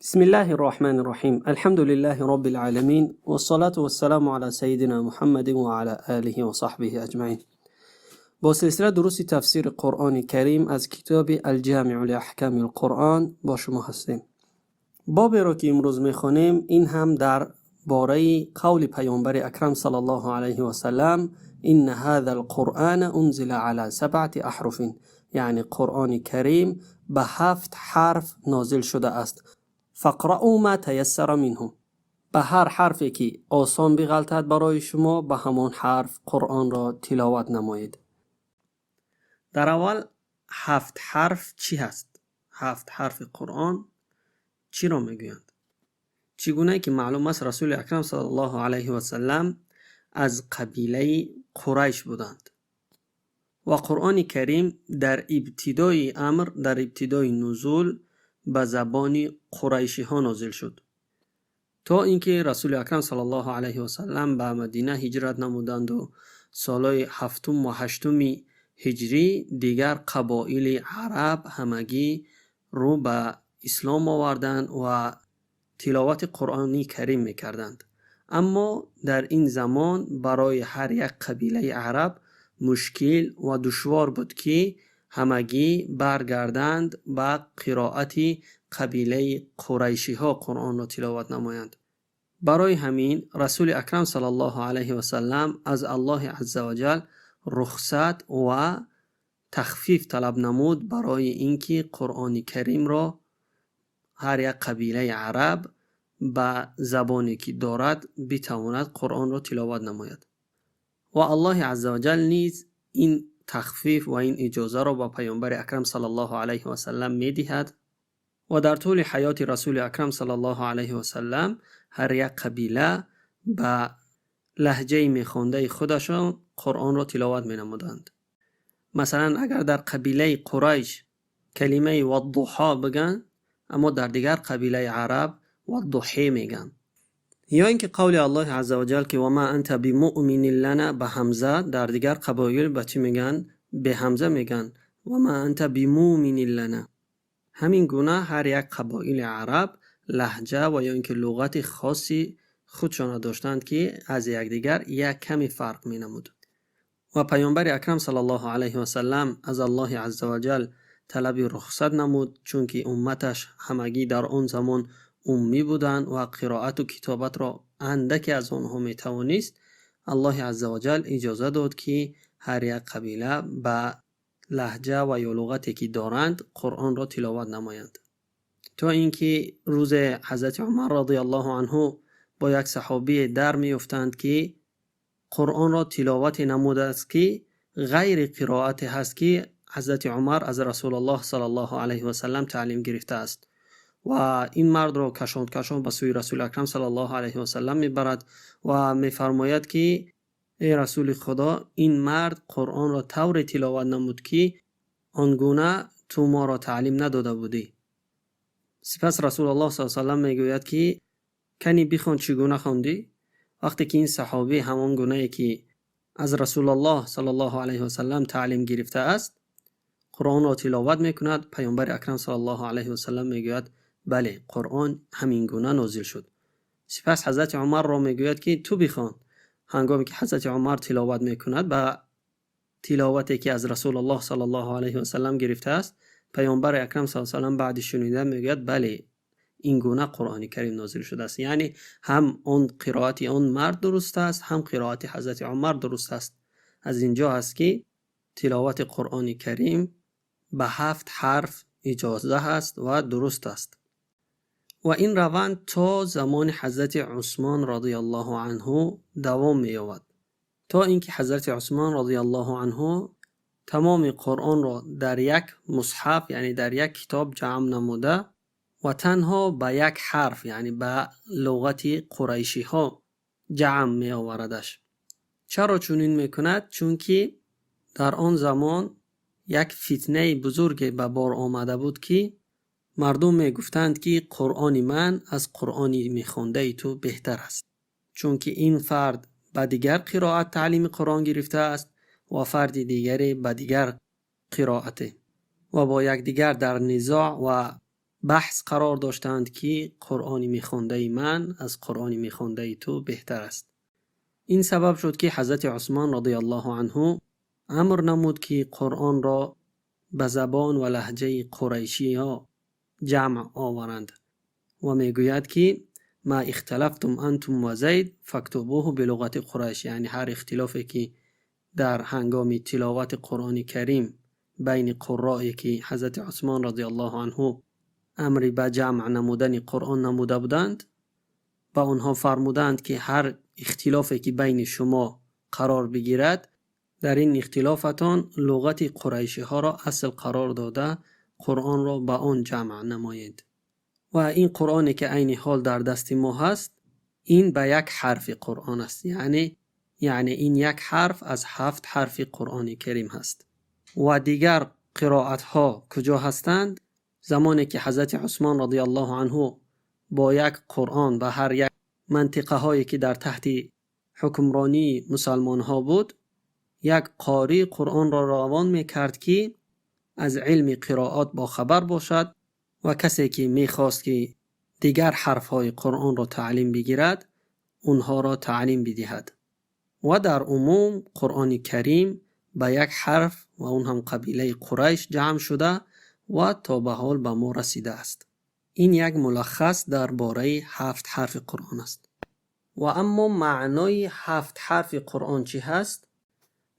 بسم الله الرحمن الرحيم، الحمد لله رب العالمين، والصلاة والسلام على سيدنا محمد وعلى آله وصحبه أجمعين. با سلسله دروس تفسیر قرآن کریم از کتاب الجامع لأحکام القرآن با شما هستیم. بابی را که امروز میخوانیم، این هم در باره قول پیامبر اکرم صلی الله علیه و سلم: إن هذا القرآن أنزل على سبعة أحرف، یعنی قرآن کریم به هفت حرف نازل شده است. فاقرؤوا ما تيسر منه، به هر حرفی که آسان بغلتد برای شما، به همان حرف قرآن را تلاوت نمایید. در اول، هفت حرف چی هست؟ هفت حرف قرآن چی را میگویند؟ چگونه که معلوم است، رسول اکرم صلی الله علیه و سلم از قبیله قریش بودند و قرآن کریم در ابتدای امر، در ابتدای نزول، به زبان قریشی ها نازل شد تا اینکه رسول اکرم صلی الله علیه و سلم به مدینه هجرت نمودند و سالهای هفتم و هشتم هجری دیگر قبایل عرب همگی رو به اسلام آوردند و تلاوت قرآنی کریم میکردند. اما در این زمان برای هر یک قبیله عرب مشکل و دشوار بود که همگی برگردند به قرائت قبیله قریشی ها قرآن را تلاوت نمایند. برای همین رسول اکرم صلی الله علیه و سلم از الله عزوجل رخصت و تخفیف طلب نمود برای اینکه قرآن کریم را هر یک قبیله عرب به زبانی که دارد بتواند قرآن را تلاوت نماید و الله عزوجل نیز این تخفیف و این اجازه را به پیامبر اکرم صلی الله علیه و سلم میدهد و در طول حیات رسول اکرم صلی الله علیه و سلم هر یک قبیله به لهجه میخوانده خودشان قرآن را تلاوت می نمودند. مثلا اگر در قبیله قریش کلمه والضحی بگن، اما در دیگر قبیله عرب والضحی میگن. یا اینکه قول الله عزوجل که وما أنت بمؤمن لنا به همزه، در دیگر قبایل به چی میگن؟ به همزه میگن: وما أنت بمومن لنا. همین گونه هر یک قبایل عرب لهجه و یا اینکه لغت خاصی خودشان داشتند که از یکدیگر یک کمی فرق می نمود. و پیامبر اکرم صلی الله علیه و سلم از الله عزوجل طلب رخصت نمود، چون که امتش همگی در آن زمان امی بودند و قرائت و کتابت را اندکی از آنها می توانست. الله عزوجل اجازه داد که هر یک قبیله به لهجه و یا لغتی که دارند قرآن را تلاوت نمایند. تا اینکه روز حضرت عمر رضی الله عنه با یک صحابی در میافتند که قرآن را تلاوت نموده است که غیر قرائت هست که حضرت عمر از رسول الله صلی الله علیه و سلم تعلیم گرفته است و این مرد را کشان کشان به سوی رسول اکرم صلی الله علیه و سلم میبرد و میفرماید که ای رسول خدا، این مرد قرآن را طور تلاوت نمود که آنگونه تو ما را تعلیم نداده بودی. سپس رسول الله صلی الله علیه و سلم میگوید که کنی بخوان، چگونه خواندی؟ وقتی که این صحابی همان گونه که از رسول الله صلی الله علیه و سلم تعلیم گرفته است قرآن را تلاوت میکند، پیامبر اکرم صلی الله علیه و سلم میگوید: بله، قرآن همین گونه نازل شد. سپس حضرت عمر را میگوید که تو بخوان. هنگامی که حضرت عمر تلاوت میکند به تلاوتی که از رسول الله صلی الله علیه و سلم گرفته است، پیامبر اکرم صلی الله علیه و سلم بعد شنیدن میگوید: بله، این گونه قرآن کریم نازل شده است. یعنی هم آن قرائت آن مرد درست است، هم قرائت حضرت عمر درست است. از اینجا است که تلاوت قرآن کریم به هفت حرف اجازه است و درست است و این روند تا زمان حضرت عثمان رضی الله عنه دوام می‌یابد، تا اینکه حضرت عثمان رضی الله عنه تمام قرآن را در یک مصحف، یعنی در یک کتاب جمع نموده و تنها به یک حرف، یعنی به لغت قریشی ها جمع می آوردش. چرا چنین میکند؟ چون که در آن زمان یک فتنه بزرگ به بار آمده بود که مردم می گفتند که قرآن من از قرآن میخوانده تو بهتر است، چون که این فرد به دیگر قرائت تعلیم قرآن گرفته است و فرد دیگری به دیگر قرائت و با یکدیگر در نزاع و баҳс қарор доштанд, ки Қуръони мехондаи ман аз Қуръони мехондаи ту беҳтар аст. Ин сабаб шуд, ки ҳазрати Усмон радиаллоҳу анҳу амр намуд, ки Қуръонро ба забон ва лаҳҷаи қурайшиҳо ҷамъ оваранд ва мегӯяд, ки ма ихталафтум антум ва Зайд фактубуҳу билуғати Қурайш, яъне ҳар ихтилофе, ки дар ҳангоми тиловати Қуръони Карим байни қуррое, ки ҳазрати Усмон радиаллоҳу анҳу амри ба ҷамъ намудани Қуръон намуда буданд, ба онҳо фармуданд, ки ҳар ихтилофе, ки байни шумо қарор бигирад, дар ин ихтилофатон луғати қурайшиҳоро асл қарор дода, Қуръонро ба он ҷамъ намоед. Ва ин Қуръоне, ки айни ҳол дар дасти мо ҳаст, ин ба як ҳарфи Қуръон аст, яъне ин як ҳарф аз ҳафт ҳарфи Қуръони Карим ҳаст. Ва дигар қироатҳо куҷо ҳастанд? Замоне ки ҳазрати Усмон радиаллоҳу анҳу бо як Қуръон ба ҳар як мантиқаҳое, ки дар таҳти ҳукмронии мусалмонҳо буд, як қории Қуръонро равон мекард, ки аз илми қироат бохабар бошад, ва касе, ки мехост, ки дигар ҳарфҳои Қуръонро таълим бигирад, онҳоро таълим бидиҳад. Ва дар умум Қуръони Карим ба як ҳарф ва он ҳам қабилаи Қурайш ҷамъ шуда ва то ба ҳол ба мо расидааст. Ин як мулаххас дар бораи ҳафт ҳарфи Қуръон аст. Ва аммо маънои ҳафт ҳарфи Қуръон чӣ ҳаст?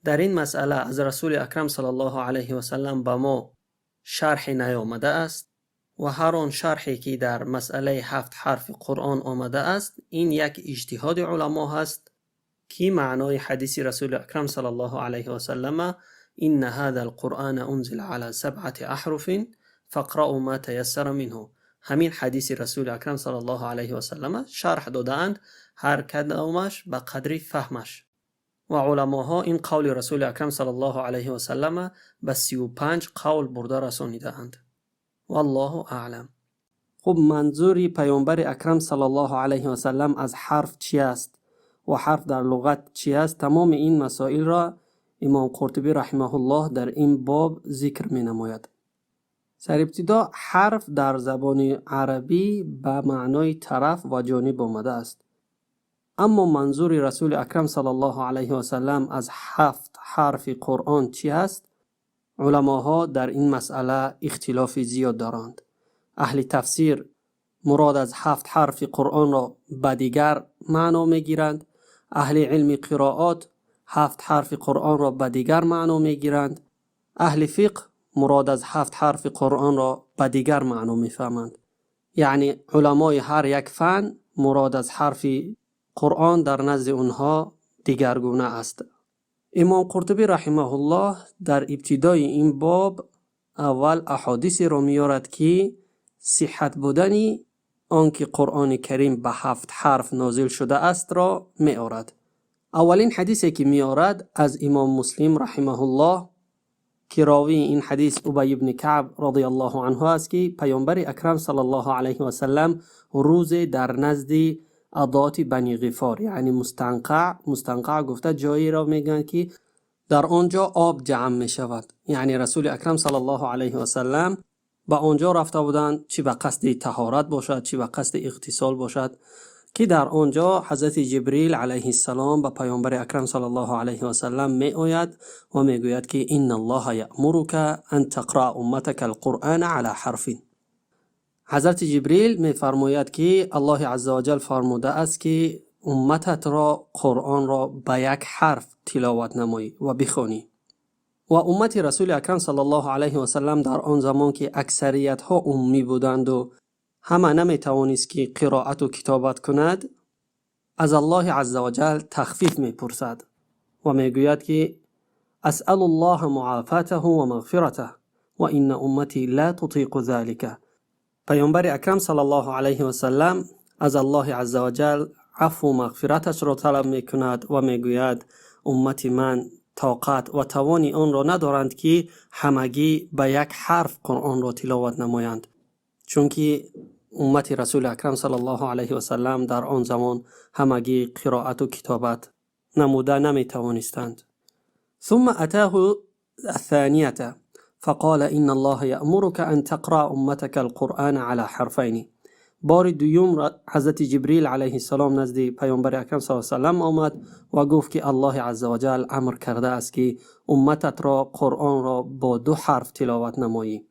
Дар ин масъала аз Расули Акрам саллаллоҳу алайҳи васаллам ба мо шарҳе наёмадааст ва ҳар он шарҳе, ки дар масъалаи ҳафт ҳарфи Қуръон омадааст, ин як иҷтиҳоди уламо ҳаст, ки маънои ҳадиси Расули Акрам саллаллоҳу алайҳи васаллама инна ҳаза алқуръана унзила ала сабъати аҳруфин фақраъу ма таяссара минҳу, ҳамин ҳадиси Расули Акрам саллаллоҳу алайҳи васаллама шарҳ додаанд, ҳар кадомаш ба қадри фаҳмаш. Ва уламоҳо ин қавли Расули Акрам саллаллоҳу алайҳи васаллама ба 35 қавл бурда расонидаанд. Валлоҳу аълам. Хуб, манзури паёмбари Акрам саллаллоҳу алайҳи васаллам аз ҳарф чи аст ва ҳарф дар луғат чи аст? Тамоми ин масоилро имом Қуртубӣ раҳимаҳуллоҳ дар ин боб зикр менамояд. Сарибтидо, ҳарф дар забони арабӣ ба маънои тараф ва ҷониб омадааст. Аммо манзури Расули Акрам саллаллоҳу алайҳи васаллам аз ҳафт ҳарфи Қуръон чӣ аст? Уламоҳо дар ин масъала ихтилофи зиёд доранд. Аҳли тафсир мурод аз ҳафт ҳарфи Қуръонро ба дигар маъно мегиранд, аҳли илми қироат ҳафт ҳарфи Қуръонро ба дигар маъно мегиранд, аҳли фиқҳ мурод аз ҳафт ҳарфи Қуръонро ба дигар маъно мефаҳманд. Яъне уламои ҳар як фан мурод аз ҳарфи Қуръон дар назди онҳо дигаргуна аст. Имом Қуртубӣ раҳимаҳуллоҳ дар ибтидои ин боб аввал аҳодисеро меорад, ки сиҳҳат будани он ки Қуръони Карим ба ҳафт ҳарф нозил шудаастро меорад. Аввалин ҳадисе, ки меорад, аз имом Муслим раҳимаҳуллоҳ, ки ровии ин ҳадис Убай ибни Каъб радиаллоҳу анҳу аст, ки паёмбари Акрам саллаллоҳу алайҳи васаллам рӯзе дар назди адоти Бани Ғифор, яъне мустанқаъ, мустанқаъ гуфта ҷоеро мегӯянд, ки дар он ҷо об ҷамъ мешавад, яъне Расули Акрам саллаллоҳу алайҳи васаллам ба он ҷо рафта буданд, чӣ ба қасди таҳорат бошад, чӣ ба қасди иғтисол бошад, ки дар он ҷо ҳазрати Ҷибрил алайҳиссалом ба паёмбари Акрам саллаллоҳу алайҳи васаллам меояд ва мегӯяд, ки инна Аллоҳа яъмурука ан тақраъ умматака алқуръана ала ҳарфин. Ҳазрати Ҷибрил мефармояд, ки Аллоҳи азза ваҷал фармудааст, ки уммататро Қуръонро ба як ҳарф тиловат намоӣ ва бихонӣ. Ва уммати Расули Акрам саллаллоҳу алайҳи васаллам дар он замон, ки аксариятҳо уммӣ буданду ҳама наметавонист, ки қироату китобат кунад, аз Аллоҳи азза ваҷал тахфиф мепурсад ва мегӯяд, ки асъалу Аллоҳа муофатаҳу ва мағфиратаҳ ва инна умматӣ ла тутиқу залика. Паёмбари Акрам саллаллоҳу алайҳи васаллам аз Аллоҳи азза ваҷал афву мағфираташро талаб мекунад ва мегӯяд: уммати ман тоқат ва тавони онро надоранд, ки ҳамагӣ ба як ҳарф Қуръонро тиловат намоянд, чунки уммати Расули Акрам саллаллоҳу алайҳи васаллам дар он замон ҳамагӣ қироату китобат намуда наметавонистанд. Сумма атаҳу атҳанията. فقال إن الله يأمرك أن تقرأ أمتك القرآن على حرفين. بار دوم حضرت جبریل علیه السلام نزد پیامبر اکرم صلی الله علیه و سلم آمد و گفت که الله عزوجل امر کرده است که امتت را قرآن را با دو حرف تلاوت نمایی.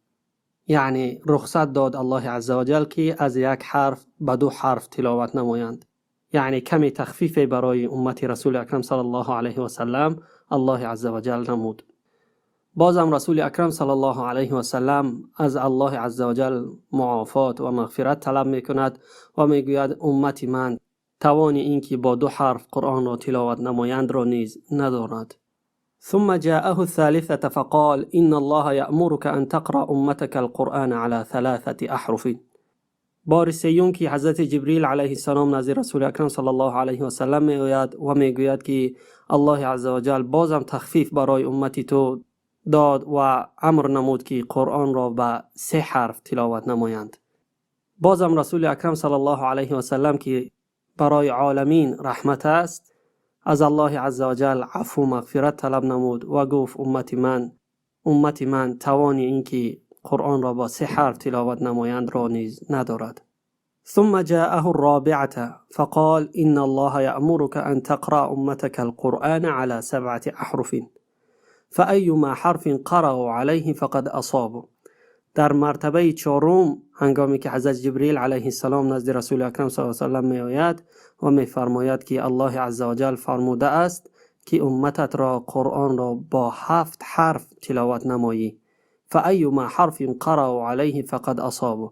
یعنی رخصت داد الله عزوجل که از یک حرف به دو حرف تلاوت نمایند. یعنی کمی تخفیف برای امت رسول اکرم صلی الله علیه و سلم الله عزوجل نمود. بازم رسول اکرم صلی الله علیه و سلم از الله عزوجل معافات و مغفرت طلب میکند و میگوید امت من توان اینکه با دو حرف قرآن را تلاوت نمایند را نیز ندارد. ثم جاءه الثالثة فقال إن الله يأمرك أن تقرأ أمتك القرآن على ثلاثة أحرف. بار سیوم که حضرت جبریل علیه السلام نزد رسول اکرم صلی الله علیه و سلم میآید و میگوید که الله عزوجل بازم تخفیف برای امت تو داد و امر نمود که قرآن را به سه حرف تلاوت نمایند. بازم رسول اکرم صلی الله علیه و سلم که برای عالمین رحمت است از الله عزوجل عفو و مغفرت طلب نمود و گفت امت من توان اینکه قرآن را با سه حرف تلاوت نمایند را نیز ندارد. ثم جاءه الرابعة فقال إن الله يأمرك أن تقرأ أمتك القرآن على سبعة أحرف فأيما حرف قرأوا عليه فقد أصابوا. در مرتبه چهارم هنگامی که حضرت جبریل علیه السلام نزد رسول اکرم صلی الله علیه و سلم می آید و می فرماید که الله عزوجل فرموده است که امتت را قرآن را با 7 حرف تلاوت نمایی. فأيما حرف قرأوا علیه فقد أصابوا.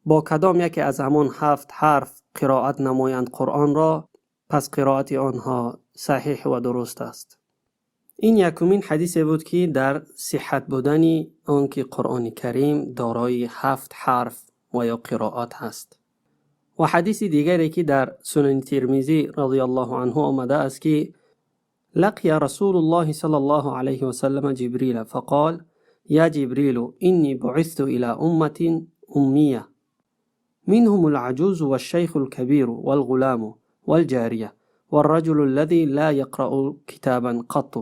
با کدام یکی از همان 7 حرف قرائت نمایند قرآن را، پس قرائت آنها صحیح و درست است. این یکمین حدیث بود که در صحت بودن آنکه قرآن کریم دارای 7 حرف و یا قرائت هست. و حدیث دیگری که در سنن ترمذی رضی الله عنه آمده است که لقی رسول الله صلی الله علیه و سلم جبریل فقال یا جبریل اینی بعثت الى امة امیة منهم العجوز والشیخ الكبیر والغلام والجاریة والرجل الذي لا يقرأ كتابا قط.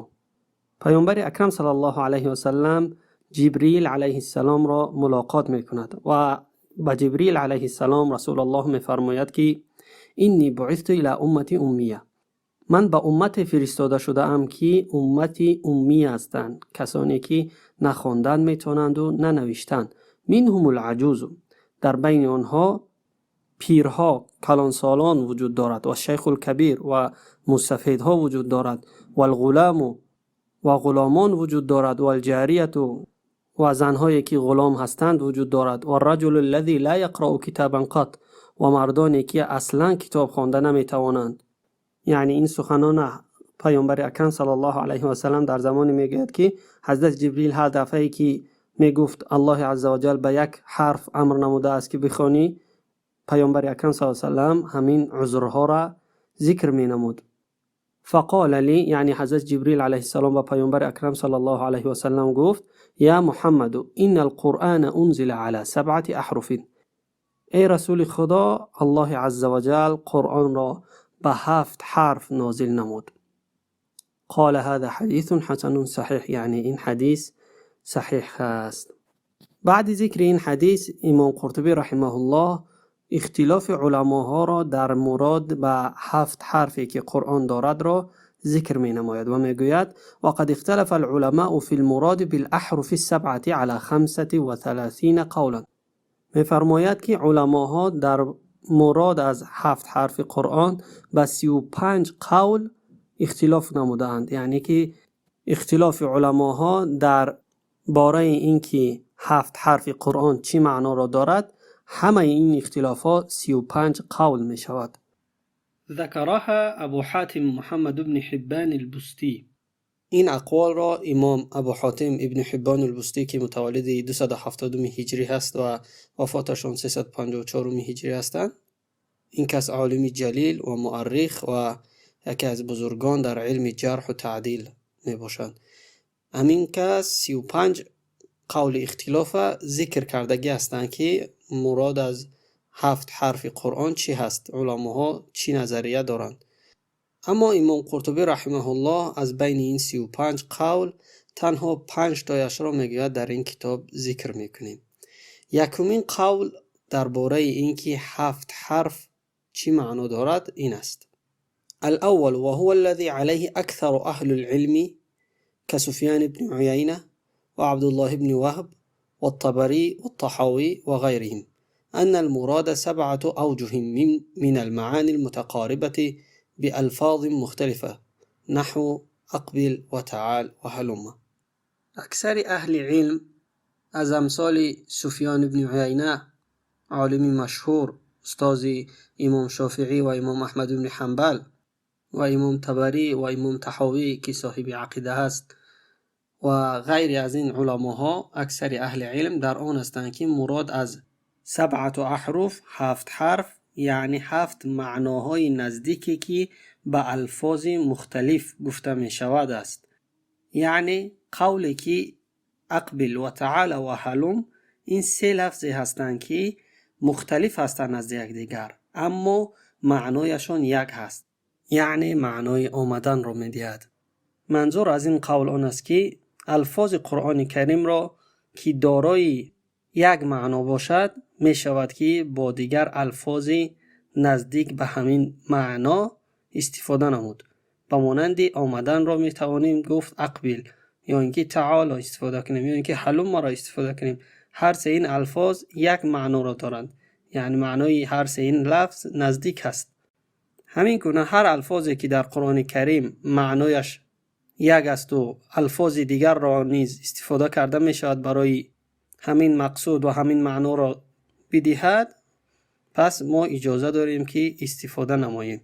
پیامبر اکرم صلی الله علیه و سلم جبریل علیه السلام را ملاقات میکند و با جبریل علیه السلام رسول الله میفرماید که اینی بعثت الی امة امیه، من به امت فرستاده شده ام که امت امی هستند، کسانی که نه خواندن میتونند و نه نوشتن. منهم العجوز، در بین آنها پیرها کلانسالان وجود دارد و شیخ الکبیر و مستفیدها وجود دارد و الغلام و غلامان وجود دارد و الجاریة و زنهایی که غلام هستند وجود دارد و الرجل الذي لا يقرأ کتابا قط و مردانی که اصلا کتاب خوانده نمیتوانند. یعنی این سخنان پیامبر اکرم صلی الله علیه و سلم در زمانی میگوید که حضرت جبریل هر دفعه که میگفت الله عزوجل به یک حرف امر نموده است که بخوانی، پیامبر اکرم صلی الله علیه و سلم همین عذرها را ذکر می نمود. فقال لی، یعنی حضرت جبریل علیه السلام با پیامبر اکرم صلی الله علیه و سلم گفت یا محمد ان القرآن انزل علی 7 احرف. ای رسول خدا، الله عزوجل قرآن را به 7 حرف نازل نمود. قال هذا حدیث حسن صحیح، یعنی این حدیث صحیح است. بعد ذکر این حدیث امام قرطبی رحمه الله اختلاف علماها را در مراد به 7 حرفی که قرآن دارد را ذکر می نماید و می گوید وقد اختلف العلماء فی المراد بالاحرف السبعة على 35 قولا. می فرماید که علماها در مراد از 7 حرف قرآن به 35 قول اختلاف نمودند، یعنی که اختلاف علماها در باره اینکه 7 حرف قرآن چی معنا را دارد، همه این اختلافات 35 قول می شود. ذکرها ابو حاتم محمد بن حبان البستی. این اقوال را امام ابو حاتم ابن حبان البستی که متولد 270 هجری هست و وفاتشان 354 هجری هستند، این کس عالم جلیل و مؤرخ و یکی از بزرگان در علم جرح و تعدیل می باشند. همین کس 35 قول اختلاف ذکر کردگی هستند که مراد از 7 حرف قرآن چی هست، علماها چی نظریه دارند. اما امام قرطبی رحمه الله از بین این 35 قول Танҳо панҷ тояшро, мегӯяд, дар ин китоб зикр мекунем. Якумин қавл дар бораи ин ки ҳафт ҳарф чӣ маъно дорад, ин аст: الأول، وهو الذي عليه أكثر أهل العلم كسفيان بن عيينة وعبد الله بن وهب والطبري والطحاوي وغيرهم، أن المراد سبعة أوجه من المعاني المتقاربة بألفاظ مختلفة، نحو أقبل وتعال وهلم. Аксари аҳли илм аз амсоли Суфён ибни Уяйна, олими машҳур, устози имом Шофиӣ ва имом Аҳмад ибни Ҳанбал, ва имом Табарӣ ва имом Таҳовӣ, ки соҳиби ақида ҳаст, ва ғайри аз ин уламоҳо, аксари аҳли илм дар он ҳастанд, ки мурод аз سبعة أحرف, ҳафт ҳарф, яъне ҳафт маъноҳои наздике, ки ба алфози мухталиф гуфта мешавад, аст. Яъне қавле ки أقبل وتعال وهلم, ин се лафзе ҳастанд, ки мухталиф ҳастанд аз якдигар, аммо маънояшон як ҳаст, яъне маънои омаданро медиҳад. Манзур аз ин қавл он аст, ки алфози Қуръони Каримро, ки дорои як маъно бошад, мешавад, ки бо дигар алфози наздик ба ҳамин маъно истифода намуд. Ба монанди омаданро метавонем гуфт أقبل, ё ин ки تعال истифода кунем, ё ин ки هلم ро истифода кунем. Ҳар се ин алфоз як маъноро доранд, яъне маънои ҳар се ин лафз наздик ҳаст. Ҳамин гуна ҳар алфозе, ки дар Қуръони Карим маънояш як асту алфози дигарро низ истифода карда мешавад барои ҳамин мақсуд ва ҳамин маъноро бидиҳад, пас мо иҷоза дорем, ки истифода намоем,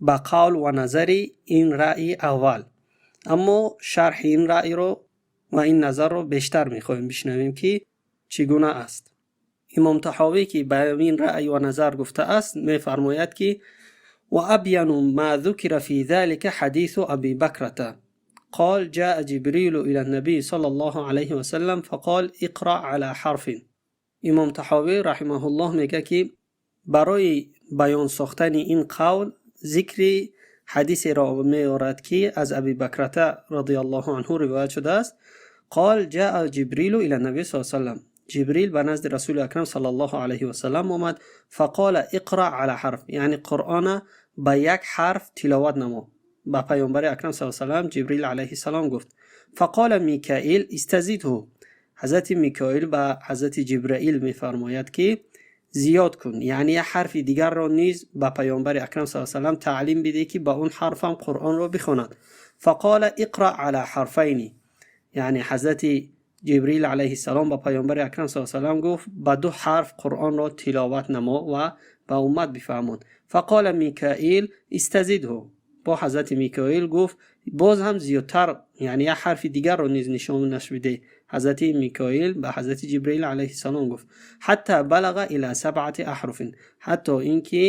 ба қавл ва назари ин раъйи аввал. Аммо шарҳи ин раъйро ва ин назарро бештар мехоҳем бишнавем, ки чӣ гуна аст. Имом Таҳовӣ, ки ба ин раъй ва назар гуфтааст, мефармояд, ки وأبين ما ذكر في ذلك حديث أبي بكرة قال: جاء جبريل إلى النبي صلى الله عليه وسلم فقال: اقرأ على حرف. Имом Таҳовӣ رحمه الله мегӯяд, ки барои баён сохтани ин қавл зикри ҳадисеро меорад, ки аз Аби Бакрата رضي الله عنه ривоят шудааст. قال: جاء جبريل إلى النبي صلى الله عليه وسلم, Ҷибрил ба назди Расули Акрам صلى الله عليه وسلم омад. فقال: اقرأ على حرف, яъне Қуръона ба як ҳарф тиловат намо, ба Паёмбари Акрам с салам Ҷибрил عليه السلام гуфт. فقال ميكائيل: استزده. Ҳазрати Микоил ба ҳазрати Ҷибраил мефармояд, ки зиёд кун, яъне як ҳарфи дигарро низ ба Паёмбари Акрам с салам таълим бидеҳ, ки ба он ҳарфам Қуръонро бихонад. فقال: اقرأ على حرفين, яъне ҳазрати Ҷибрил عليه السلام ба Паёмбари Акрам с салам гуфт: ба ду ҳарф Қуръонро тиловат намо ва ба уммат бифаҳмон. فقال ميكائيل: استزده. Бо ҳазрати Микоил гуфт: боз ҳам зиёдтар, яъне як ҳарфи дигарро низ нишонаш бидеҳ. Ҳазрати Микоил ба ҳазрати Ҷибраил عليه السلام гуфт. حتى بلغ إلى سبعة أحرف, ҳатто ин ки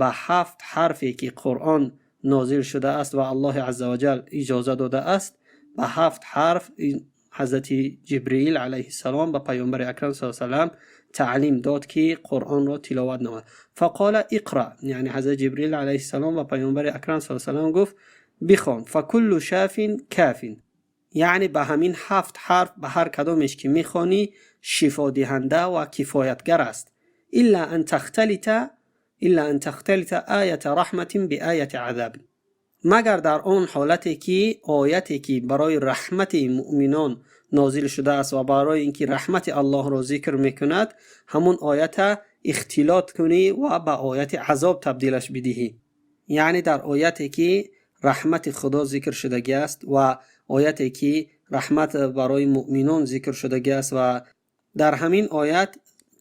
ба ҳафт ҳарфе, ки Қуръон нозил шудааст ва Аллоҳи عز وجل иҷоза додааст, ба ҳафт ҳарф ҳазрати Ҷибриил عليه السلام ба Паёмбари Акрам с салам таълим дод, ки Қуръонро тиловат намояд. فقال: اقرأ, яъне ҳазрати Ҷибриил عليه السلام ба Паёмбари Акрам с салам гуфт: бихон. فكل شاف كاف, яъне ба ҳамин ҳафт ҳарф ба ҳар кадомеш ки мехонӣ, шифодиҳанда ва кифоятгар аст. إلا أن تختلط آية رحمة بآية عذاب, магар дар он ҳолате, ки ояте, ки барои раҳмати муъминон нозил шудааст ва барои ин ки раҳмати Аллоҳро зикр мекунад, ҳамун оята ихтилот кунӣ ва ба ояти азоб табдилаш бидиҳӣ. Яъне дар ояте, ки раҳмати Худо зикр шудагӣ аст ва ояте, ки раҳмат барои муъминон зикр шудагӣ аст, ва дар ҳамин оят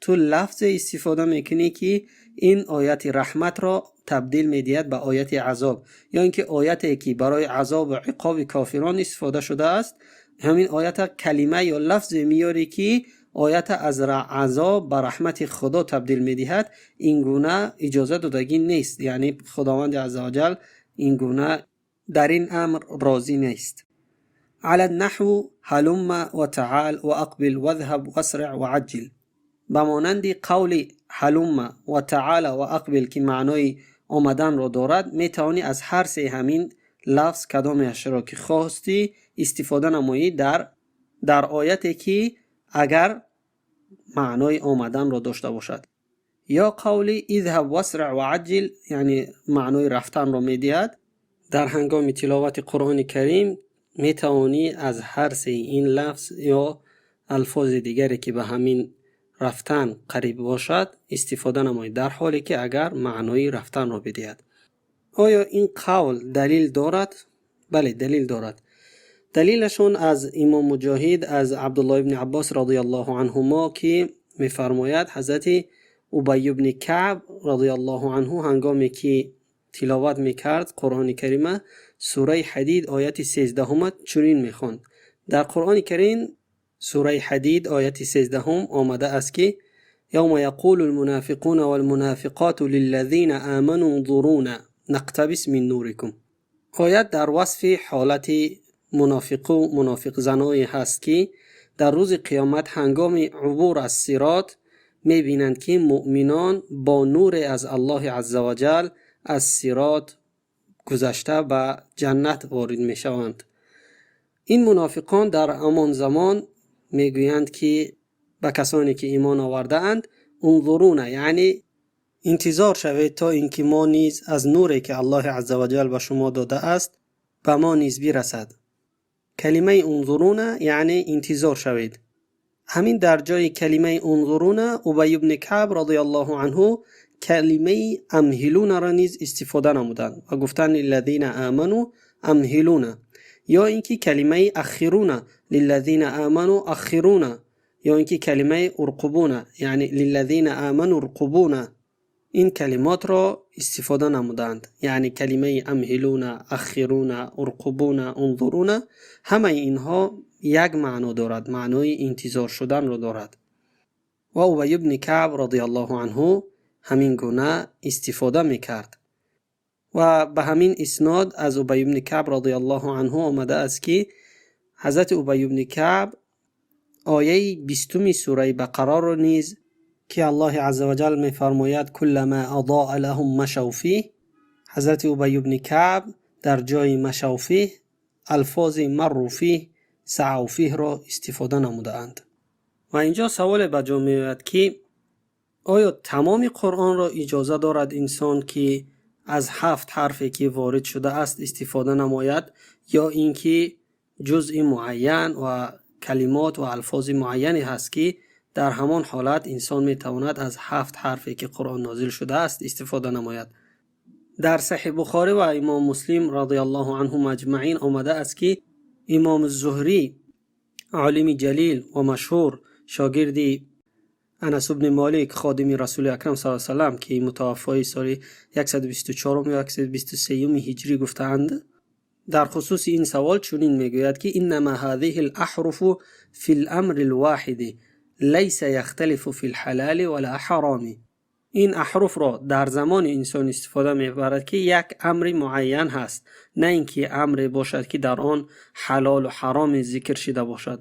ту лафзе истифода мекунӣ, ки ин ояти раҳматро табдил медиҳад ба ояти азоб, ё ин ки ояте, ки барои азобу иқоби кофирон истифода шудааст, ҳамин оята калима ё лафзе меёрӣ, ки оята аз азоб ба раҳмати Худо табдил медиҳад, ин гуна иҷоза додагӣ нест. Яъне Худованди عز وجل ин гуна дар ин амр розӣ нест. على النحو هلم وتعال وأقبل واذهب وأسرع وعجل, ба монанди қавли هلم وتعال وأقبل, ки маънои омаданро дорад, метавонӣ аз ҳар се ҳамин Лафз кадомеашро ки хостӣ истифода намоӣ дар ояте, ки агар маънои омаданро дошта бошад, ё қавли اذهب واسرع وعجل, яъне маънои рафтанро медиҳад. Дар ҳангоми тиловати Қуръони Карим метавонӣ аз ҳар сеи ин лафз ё алфози дигаре, ки ба ҳамин рафтан қариб бошад, истифода намоӣ, дар ҳоле ки агар маънои рафтанро бидиҳад. Оё ин қавл далил дорад? Бале, далил дорад. Далилашон аз имом Муҷоҳид, аз Абдуллоҳ ибни Аббос радиаллоҳу анҳумо, ки мефармояд, ҳазрати Убай ибни Каъб радиаллоҳу анҳу ҳангоме ки тиловат мекард Қуръони Карима, сураи Ҳадид ояти 13-ума чунин мехонд. Дар Қуръони Карим сураи Ҳадид ояти 13-ум омада аст, ки يوم يقول المنافقون والمنافقات للذين آمنوا انظرونا نقتبس من نوركم. Оят дар васфи ҳолати мунофиқу мунофиқзаное ҳаст, ки дар рӯзи қиёмат ҳангоми убур аз сирот мебинанд, ки муъминон бо нуре аз Аллоҳи азза ваҷал аз сирот гузашта ба ҷаннат ворид мешаванд. Ин мунофиқон дар ҳамон замон мегӯянд, ки ба касоне ки имон овардаанд: انظرونا, яъне интизор шавед, то ин ки мо низ аз нуре, ки Аллоҳи азза ваҷал ба шумо додааст, ба мо низ бирасад. Калимаи انظرونا яъне интизор шавед. Ҳамин дар ҷои калимаи انظرونا Убай ибни Каъб радиаллоҳу анҳу калимаи أمهلونا ро низ истифода намуданд ва гуфтанд: للذين آمنوا أمهلونا, ё ин ки калимаи أخرونا, للذين آمنوا أخرونا, ё ин ки калимаи ارقبونا, яъне للذين آمنوا ارقبونا. Ин калимотро истифода намуданд. Яъне калимаи أمهلونا, أخرونا, ارقبونا, انظرونا, ҳамаи инҳо як маъно дорад, маънои интизор шуданро дорад. Ва Убай ибни Каъб радиаллоҳу анҳу ҳамин гуна истифода мекард. Ва ба ҳамин иснод аз Убай ибни Каъб радиаллоҳу анҳу омада аст, ки ҳазрати Убай ибни Каъб ояи 20-уми сураи Бақараро низ, ки Аллоҳи азза ваҷал мефармояд: كلما أضاء لهم مشوا فيه, ҳазрати Убай ибни Каъб дар ҷои مشوا فيه алфози مروا فيه, سعوا فيه ро истифода намудаанд. Ва инҷо саволе ба ҷо меояд, ки оё тамоми Қуръонро иҷоза дорад инсон, ки аз ҳафт ҳарфе ки ворид шудааст истифода намояд, ё ин ки ҷузъи муайян ва калимот ва алфози муайяне ҳаст, ки дар ҳамон ҳолат инсон метавонад аз ҳафт ҳарфе ки Қуръон нозил шудааст истифода намояд? Дар Саҳиҳ Бухорӣ ва имом Муслим радиаллоҳу анҳум аҷмаин омада аст, ки имом Зуҳрӣ, олими ҷалил ва машҳур, шогирди Анас ибни Молик, ходими Расули Акрам са салам, ки мутаваффои соли 124 ё 123 ҳиҷрӣ гуфтаанд, дар хусуси ин савол чунин мегӯяд, ки إنما هذه الأحرف في الأمر الواحد ليس يختلف في الحلال ولا حرام. Ин аҳруфро дар замони инсон истифода мебарад, ки як амри муайян ҳаст, на ин ки амре бошад, ки дар он ҳалолу ҳароме зикр шида бошад.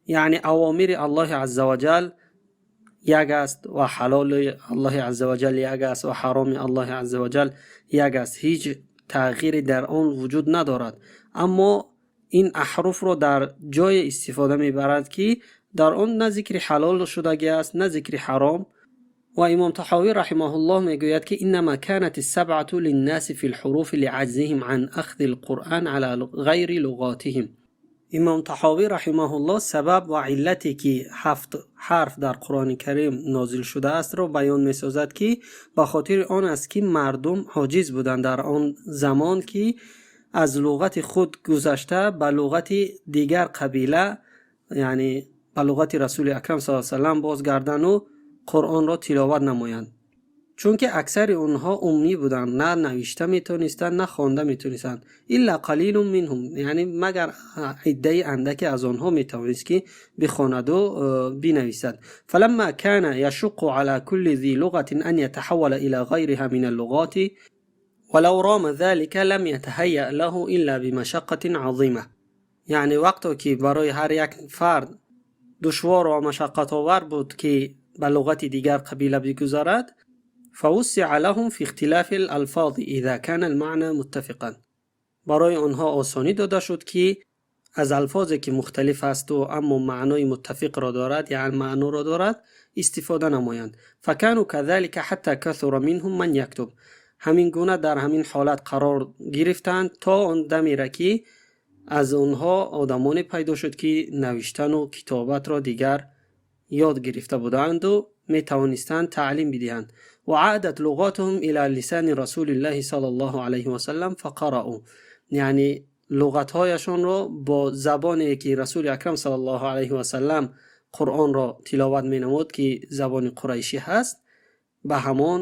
Яъне авомири Аллоҳи азза ваҷал як аст ва ҳалоли Аллоҳи азза ваҷал як аст ва ҳароми Аллоҳи азза ваҷал як аст, ҳеҷ тағйире дар он вуҷуд надорад. Аммо ин аҳруфро дар ҷое истифода мебарад, ки дар он на зикри ҳалол шудагӣ аст, на зикри ҳаром. Ва имом Таҳовӣ раҳимаҳуллоҳ мегӯяд, ки إنما كانت السبعة للناس في الحروف لعجزهم عن أخذ القرآن على غير لغاتهم. Имом Таҳовӣ раҳимаҳуллоҳ сабаб ва иллате, ки ҳафт ҳарф дар Қуръони Карим нозил шудаастро баён месозад, ки ба хотири он аст, ки мардум ҳоҷиз буданд дар он замон, ки аз луғати худ гузашта ба луғати дигар қабила, яъне ба луғати Расули Акрам са салам бозгардану Қуръонро тиловат намоянд, чунки аксари онҳо уммӣ буданд, на навишта метонистанд, на хонда метонистанд. إلا قليل منهم, яъне магар иддаи андаке аз онҳо метавонист, ки бихонаду бинависад. فلما كان يشق على كل ذي لغة أن يتحول إلى غيرها من اللغات ولو رام ذلك لم يتهيأ له إلا بمشقة عظيمة. Яъне вақто ки барои ҳар як фард душвор ва машаққатовар буд, ки ба луғати дигар қабила бигузарад, فوسع لهم في اختلاف الألفاظ إذا كان المعنى متفقا. Барои онҳо осонӣ дода шуд, ки аз алфозе ки мухталиф асту аммо маънои муттафиқро дорад, яъне маъноро дорад, истифода намоянд. فكانوا كذلك حتى كثر منهم من يكتب. Ҳамин гуна дар ҳамин ҳолат қарор гирифтанд, то он дамеро ки аз онҳо одамоне пайдо шуд, ки навиштану китобатро дигар ёд гирифта буданду метавонистанд таълим бидиҳанд. وعادت لغاتهم إلى لسان رسول الله صلى الله عليه وسلم فقرأوا. Яъне луғатҳояшонро бо забоне ки Расули Акрам صلى الله عليه وسلم Қуръонро тиловат менамуд, ки забони қурайшӣ ҳаст, ба ҳамон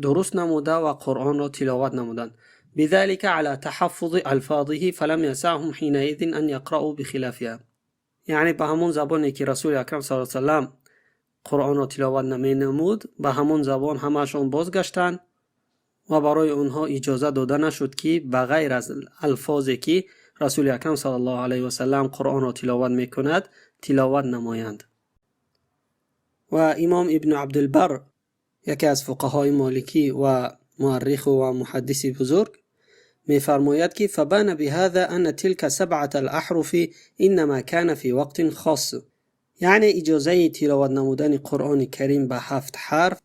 дуруст намуда ва Қуръонро тиловат намуданд. بذلك على تحفظ ألفاظه فلم يسعهم حينئذ أن يقرأوا بخلافها. Яъне ба ҳамон забоне ки Расули Акрам صلى الله عليه وسلم Қуръонро тиловат наменамуд, ба ҳамон забон ҳамаашон бозгаштанд ва барои онҳо иҷоза дода нашуд, ки ба ғайр аз алфозе ки Расули Акрам صلى الله عليه وسلم Қуръонро тиловат мекунад, тиловат намоянд. Ва имом Ибну Абдулбар, яке аз фуқаҳои моликӣ ва муарриху ва муҳаддиси бузург, мефармояд, ки فبان بهذا أن تلك سبعة الأحرف إنما كان في وقت خاص. Яъне иҷозаи тиловат намудани Қуръони Карим ба ҳафт ҳарф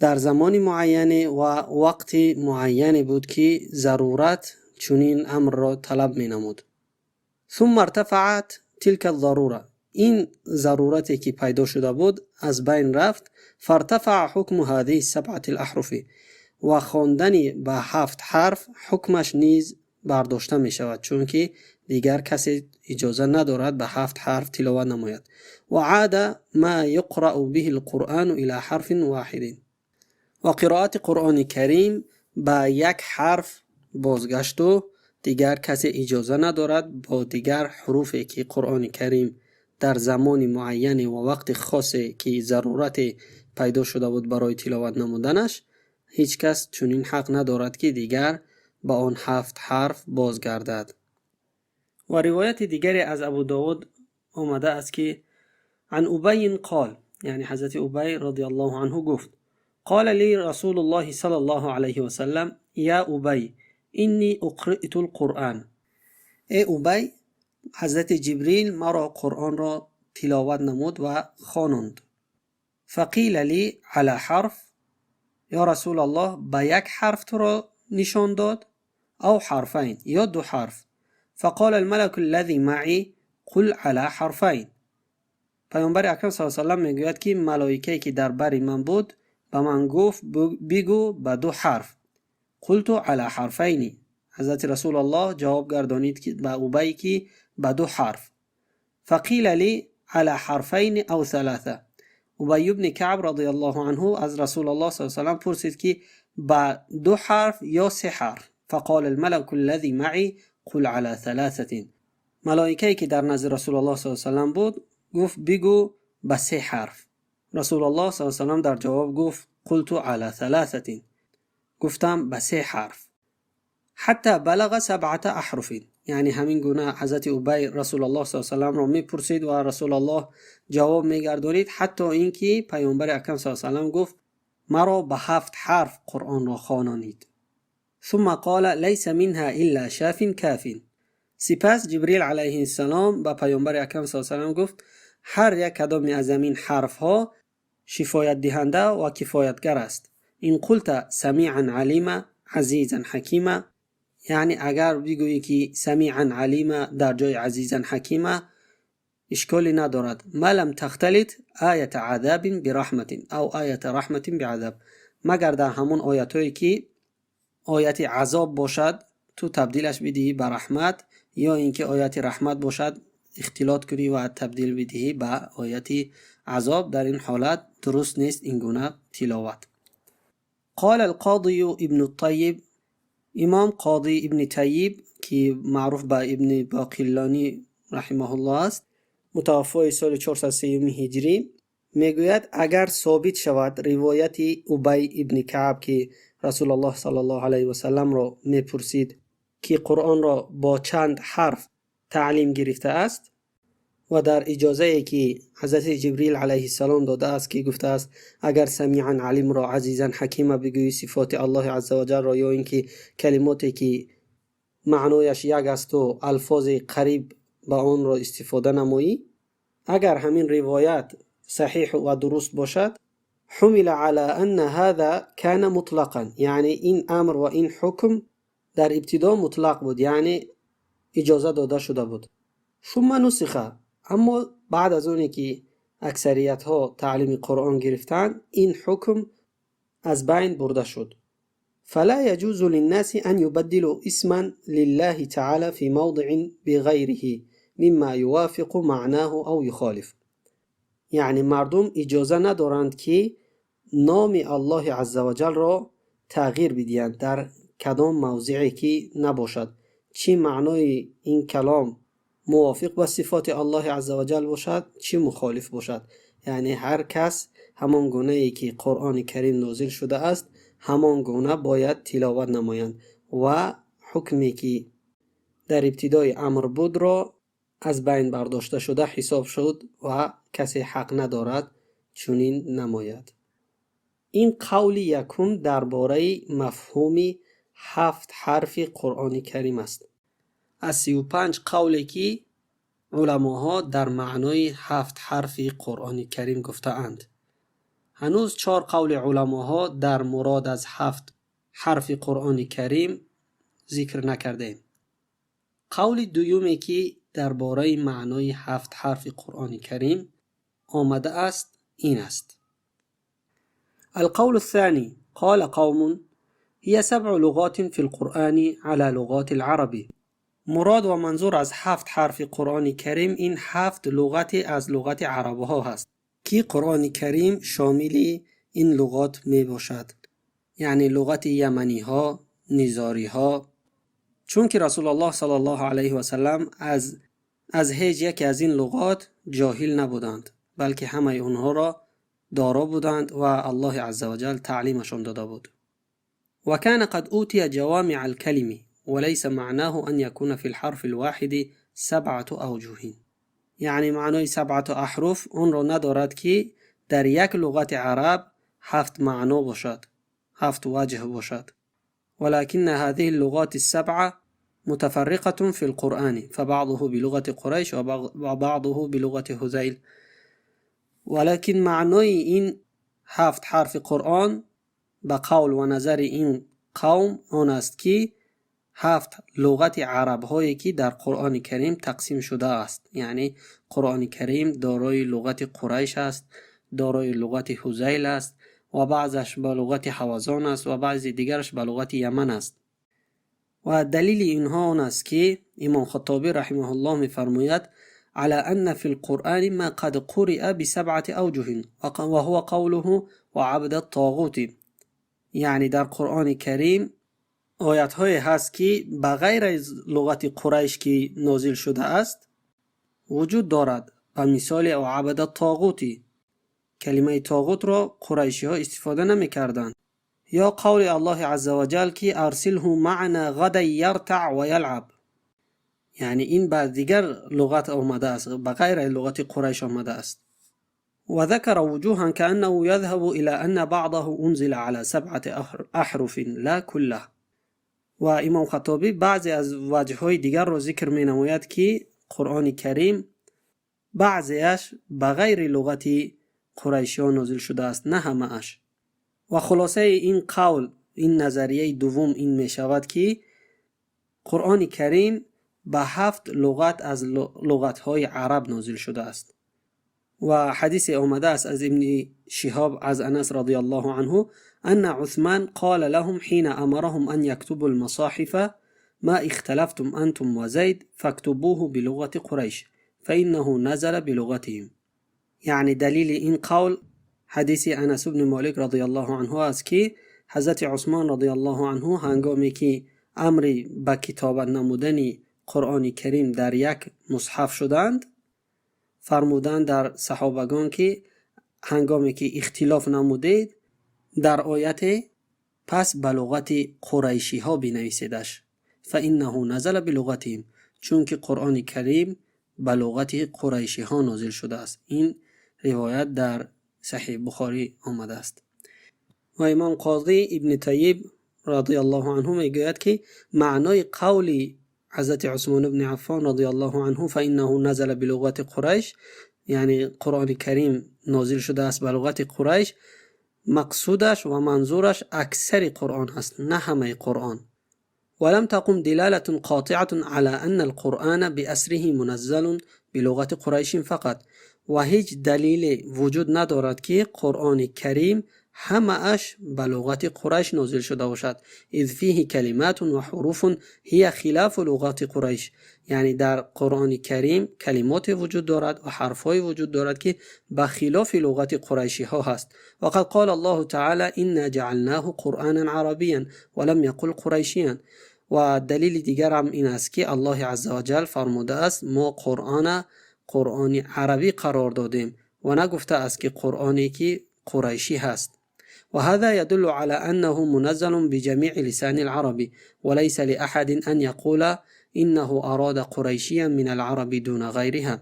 дар замони муайяне ва вақти муайяне буд, ки зарурат чунин амрро талаб менамуд. ثم ارتفعت تلك الضرورة. Ин зарурате ки пайдо шуда буд, аз байн рафт. فارتفع حكم هذه السبعة الأحرف. Ва хондани ба ҳафт ҳарф ҳукмаш низ бардошта мешавад, чунки дигар касе иҷоза надорад ба ҳафт ҳарф тиловат намояд. وعاد ما يقرأ به القرآن إلى حرف واحد. Ва қироати Қуръони Карим ба як ҳарф бозгашту дигар касе иҷоза надорад бо дигар ҳуруфе ки Қуръони Карим дар замони муайяне ва вақти хосе ки зарурате пайдо шуда буд барои тиловат намуданаш, ҳеҷ кас чунин ҳақ надорад, ки дигар ба он ҳафт ҳарф бозгардад. Ва ривояти дигаре аз Абу Довуд омада аст, ки عن أبي قال, яъне ҳазрати Убай رضي الله عنه гуфт: قال لي رسول الله صلى الله عليه وسلم: يا أبي، إني أقرئت القرآن. Э Убай, ҳазрати Ҷибрил маро Қуръонро тиловат намуд ва хононд. فقيل لي: على حرف يا رسول الله؟ Ба як ҳарф туро нишон дод? أو حرفين, ё ду ҳарф? فقال الملك الذي معي: قل على حرفين. Паёмбари Акрам صلى الله وسلم мегӯяд, ки малоикае ки дар бари ман буд, ба ман гуфт: «Бигӯ ба ду ҳарф». قلت: على حرفين. Ҳазрати Расулаллоҳ ҷавоб гардонид ба Убай, ки ба ду ҳарф. فقيل لي: على حرفين أو ثلاثة؟ Убай ибни Каъб رضي الله عنه аз Расулаллоҳ صلى الله وسلم пурсид, ки ба ду ҳарф ё се ҳарф? فقال الملك الذي معي: قل على ثلاثة. Малоикае ки дар назди Расулаллоҳ صلى الله وسلم буд, гуфт: «Бигӯ ба се ҳарф». Расулаллоҳ صلى الله وسلم дар ҷавоб гуфт: قلت على ثلاثة. Гуфтам: ба се ҳарф. حتى بلغ سبعة أحرف. Яъне ҳамин гуна ҳазрати Убай Расулаллоҳ صلى الله وسلم-ро мепурсид ва Расулаллоҳ ҷавоб мегардонид, ҳатто ин ки паёмбари акрам صلى الله وسلم гуфт: «Маро ба ҳафт ҳарф Қуръонро хононид». ثم قال: ليس منها إلا شاف كاف. Сипас Ҷибрил عليه السلام ба паёмбари акрам صلى الله وسلم гуфт: «Ҳар як кадоме аз ҳамин ҳарфҳо шифоятдиҳанда ва кифоятгар аст. إن قلت سميعا عليما، عزيزا حكيما». Яъне агар бигӯӣ, ки سميعا عليما дар ҷои عزيزا حكيما, ишколе надорад. ما لم تختلط آية عذاب برحمة أو آية رحمة بعذاب. Магар дар ҳамон оятҳое ки ояти азоб бошад, ту табдилаш бидиҳӣ ба раҳмат, ё ин ки ояти раҳмат бошад, ихтилот кунӣ ва табдил бидиҳӣ ба ояти азоб, дар ин ҳолат дуруст нест ин гуна тиловат. قال القاضي ابن الطيب. Имом Қодӣ Ибни Тайиб, ки маъруф ба Ибни Боқиллонӣ رحمه الله аст, мутаваффои соли 403 ҳиҷрӣ, мегӯяд: агар собит шавад ривояти Убай ибни Каъб, ки Расулаллоҳ صلى الله عليه وسلم ро мепурсид, ки Қуръонро бо чанд ҳарф таълим гирифтааст, ва дар иҷозае ки ҳазрати Ҷибрил عليه السلام додааст, ки гуфтааст: агар سميعا عليم ро عزيزا حكيما бигӯӣ, сифоти Аллоҳи عز وجل ро, ё ин ки калимоте ки маънояш як асту алфози қариб ба онро истифода намоӣ, агар ҳамин ривоят саҳиҳ ва дуруст бошад, حمل على أن هذا كان مطلقا, яъне ин амр ва ин ҳукм дар ибтидо мутлақ буд, яъне иҷоза дода шуда буд. ثم نسخ, аммо баъд аз оне ки аксариятҳо таълими Қуръон гирифтанд, ин ҳукм аз байн бурда шуд. فلا يجوز للناس أن يبدلوا اسما لله تعالى في موضع بغيره مما يوافق معناه أو يخالف. Яъне мардум иҷоза надоранд, ки номи Аллоҳи азза ва ҷалро тағйир бидиҳанд дар кадом мавзиъе ки набошад, чӣ маънои ин калом мувофиқ ба сифоти Аллоҳи азза ва ҷал бошад, чӣ мухолиф бошад. Яъне ҳар кас ҳамон гунае ки Қуръони Карим нозил шудааст, ҳамон гуна бояд тиловат намоянд ва ҳукме ки дар ибтидои амр будро аз байн бардошта шуда ҳисоб шуд ва касе ҳақ надорад чунин намояд. Ин қавли якум дар бораи мафҳуми ҳафт ҳарфи Қуръони Карим аст, аз 35 қавле ки уламоҳо дар маънои ҳафт ҳарфи Қуръони Карим гуфтаанд. Ҳанӯз чор қавли уламоҳо дар мурод аз ҳафт ҳарфи Қуръони Карим зикр накардем. Қавли дуюме ки дар бораи маънои ҳафт ҳарфи Қуръони Карим омадааст, ин аст. القول الثاني: قال قوم هي سبع لغات في القرآن على لغات العرب. Мурод ва манзур аз ҳафт ҳарфи Қуръони Карим ин ҳафт луғате аз луғати арабҳо ҳаст, ки Қуръони Карим шомили ин луғот мебошад, яъне луғати яманиҳо, низориҳо, чунки Расулуллоҳ саллаллоҳу алайҳи васаллам аз ҳеҷ яке аз ин луғот ҷоҳил набуданд, балки ҳамаи онҳоро доро буданд ва Аллоҳи азза ва ҷал таълимашон дода буд. وكان قد أوتي جوامع الكلم وليس معناه أن يكون في الحرف الواحد سبعة أوجه. Яъне маънои سبعة أحرف онро надорад, ки дар як луғати араб ҳафт маъно бошад, ҳафт ваҷҳ бошад. ولكن هذه اللغات السبعة متفرقة في القرآن، فبعضه بلغة قريش وبعضه بلغة هذيل. ولكن маънои ин ҳафт ҳарфи Қуръон ба қавл ва назари ин қавм он аст, ки ҳафт луғати арабҳое ки дар Қуръони Карим тақсим шудааст, яъне Қуръони Карим дорои луғати Қурайш аст, дорои луғати Ҳузайл аст ва баъзаш ба луғати ҳавазон аст ва баъзи дигараш ба луғати Яман аст. Ва далили инҳо он аст, ки имом Хаттобӣ раҳимаҳуллоҳ мефармояд: على أن في القرآن ما قد قرئ بسبعة أوجه وهو قوله وعبد الطاغوت. Яъне дар Қуръони Карим оятҳое ҳаст, ки ба ғайр аз луғати Қурайш ки нозил шудааст, вуҷуд дорад, ба мисоли وعبد الطاغوت. Калимаи тоғутро қурайшиҳо истифода намекарданд, ё қавли Аллоҳи азза ва ҷал, ки أرسله معنا غدا يرتع ويلعب. Яъне ин ба дигар луғат омадааст, ба ғайр аз луғати Қурайш омадааст. وذكر وجوها كأنه يذهب إلى أن بعضه أنزل على سبعة أحرف لا كله. Ва имом Хаттобӣ баъзе аз ваҷҳҳои дигарро зикр менамояд, ки Қуръони Карим баъзеаш ба ғайри луғати қурайшиҳо нозил шудааст, на ҳамааш. Ва хулосаи ин қавл, ин назарияи дуввум ин мешавад, ки Қуръони Карим ба ҳафт луғат аз луғатҳои араб нозил шудааст. Ва ҳадисе омадааст аз Ибни Шиҳоб аз Анас радиаллоҳу анҳу أن عثمان قال لهم حين أمرهم أن يكتبوا المصاحف: ما اختلفتم أنتم وزيد فاكتبوه بلغة قريش فإنه نزل بلغتهم. Яъне далили ин қавл ҳадиси Анас ибни Молик радиаллоҳу анҳу аст, ки ҳазрати Усмон радиаллоҳу анҳу ҳангоме ки амри ба китобат намудани Қуръони Карим дар як мусҳаф шуданд, фармуданд дар саҳобагон, ки ҳангоме ки ихтилоф намудед дар ояте, пас ба луғати қурайшиҳо бинависедаш, فإنه نزل بلغتهم, чунки Қуръони Карим ба луғати қурайшиҳо нозил шудааст. Ин ривоят дар Саҳиҳ Бухорӣ омадааст. Ва имом Қозӣ Ибни Тайиб رضی الله عنه میگوید که معنای قول حضرت عثمان بن عفان رضی الله عنه فانه نزل بلغت قریش، یعنی قرآن کریم نازل شده است به لغت قریش، مقصودش و منظورش اکثر قرآن است، نه همه قرآن. ولم تقم دلالة قاطعة على أن القرآن بأسره منزل بلغة قریش فقط. و هیچ دلیل وجود ندارد که قرآن کریم همه اش به لغت قریش نازل شده باشد. اذ فیه کلمات و حروف هی خلاف لغات قریش، یعنی در قرآن کریم کلمات وجود دارد و حرفهای وجود دارد که به خلاف لغت قریشی ها هست. وقد قال الله تعالی انا جعلناه قرآنا عربیا ولم یقل قریشیا. و دلیل دیگر هم این است که الله عزوجل فرموده است ما قرآن قرآن عربی قرار دادیم و نگفته است که قرآنی که قریشی هست. وهذا يدل على أنه منزل بجميع لسان العرب، وليس لأحد أن يقول إنه أراد قريشيا من العرب دون غيرها.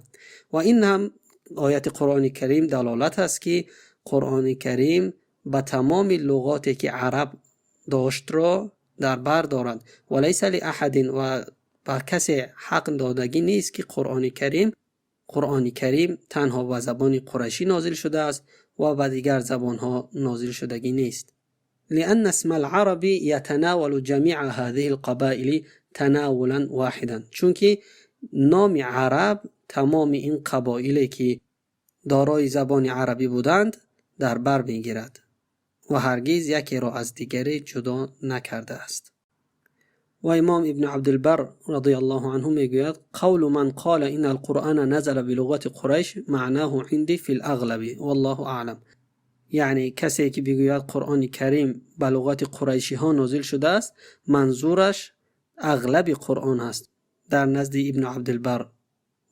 و این هم آیت قرآن کریم دلالت است که قرآن کریم به تمام لغاتی که عرب داشت را در بر دارد. وليس لأحد، و به کسی حق دادگی نیست که قرآن کریم تنها به زبان قریشی نازل شده است و به دیگر زبانها نازل شدگی نیست. لأن اسم العرب يتناول جميع هذه القبائل تناولا واحدا، چونکه نام عرب تمام این قبایلی که دارای زبان عربی بودند در بر میگیرد و هرگز یکی را از دیگری جدا نکرده است. و امام ابن عبدالبر رضی الله عنه میگوید قول من قال إن القرآن نزل بلغة قریش معناه عندي في الأغلب والله أعلم. یعنی کسی که بگوید قرآن کریم به لغت قریشی ها نازل شده است، منظورش اغلب قرآن است در نزد ابن عبدالبر.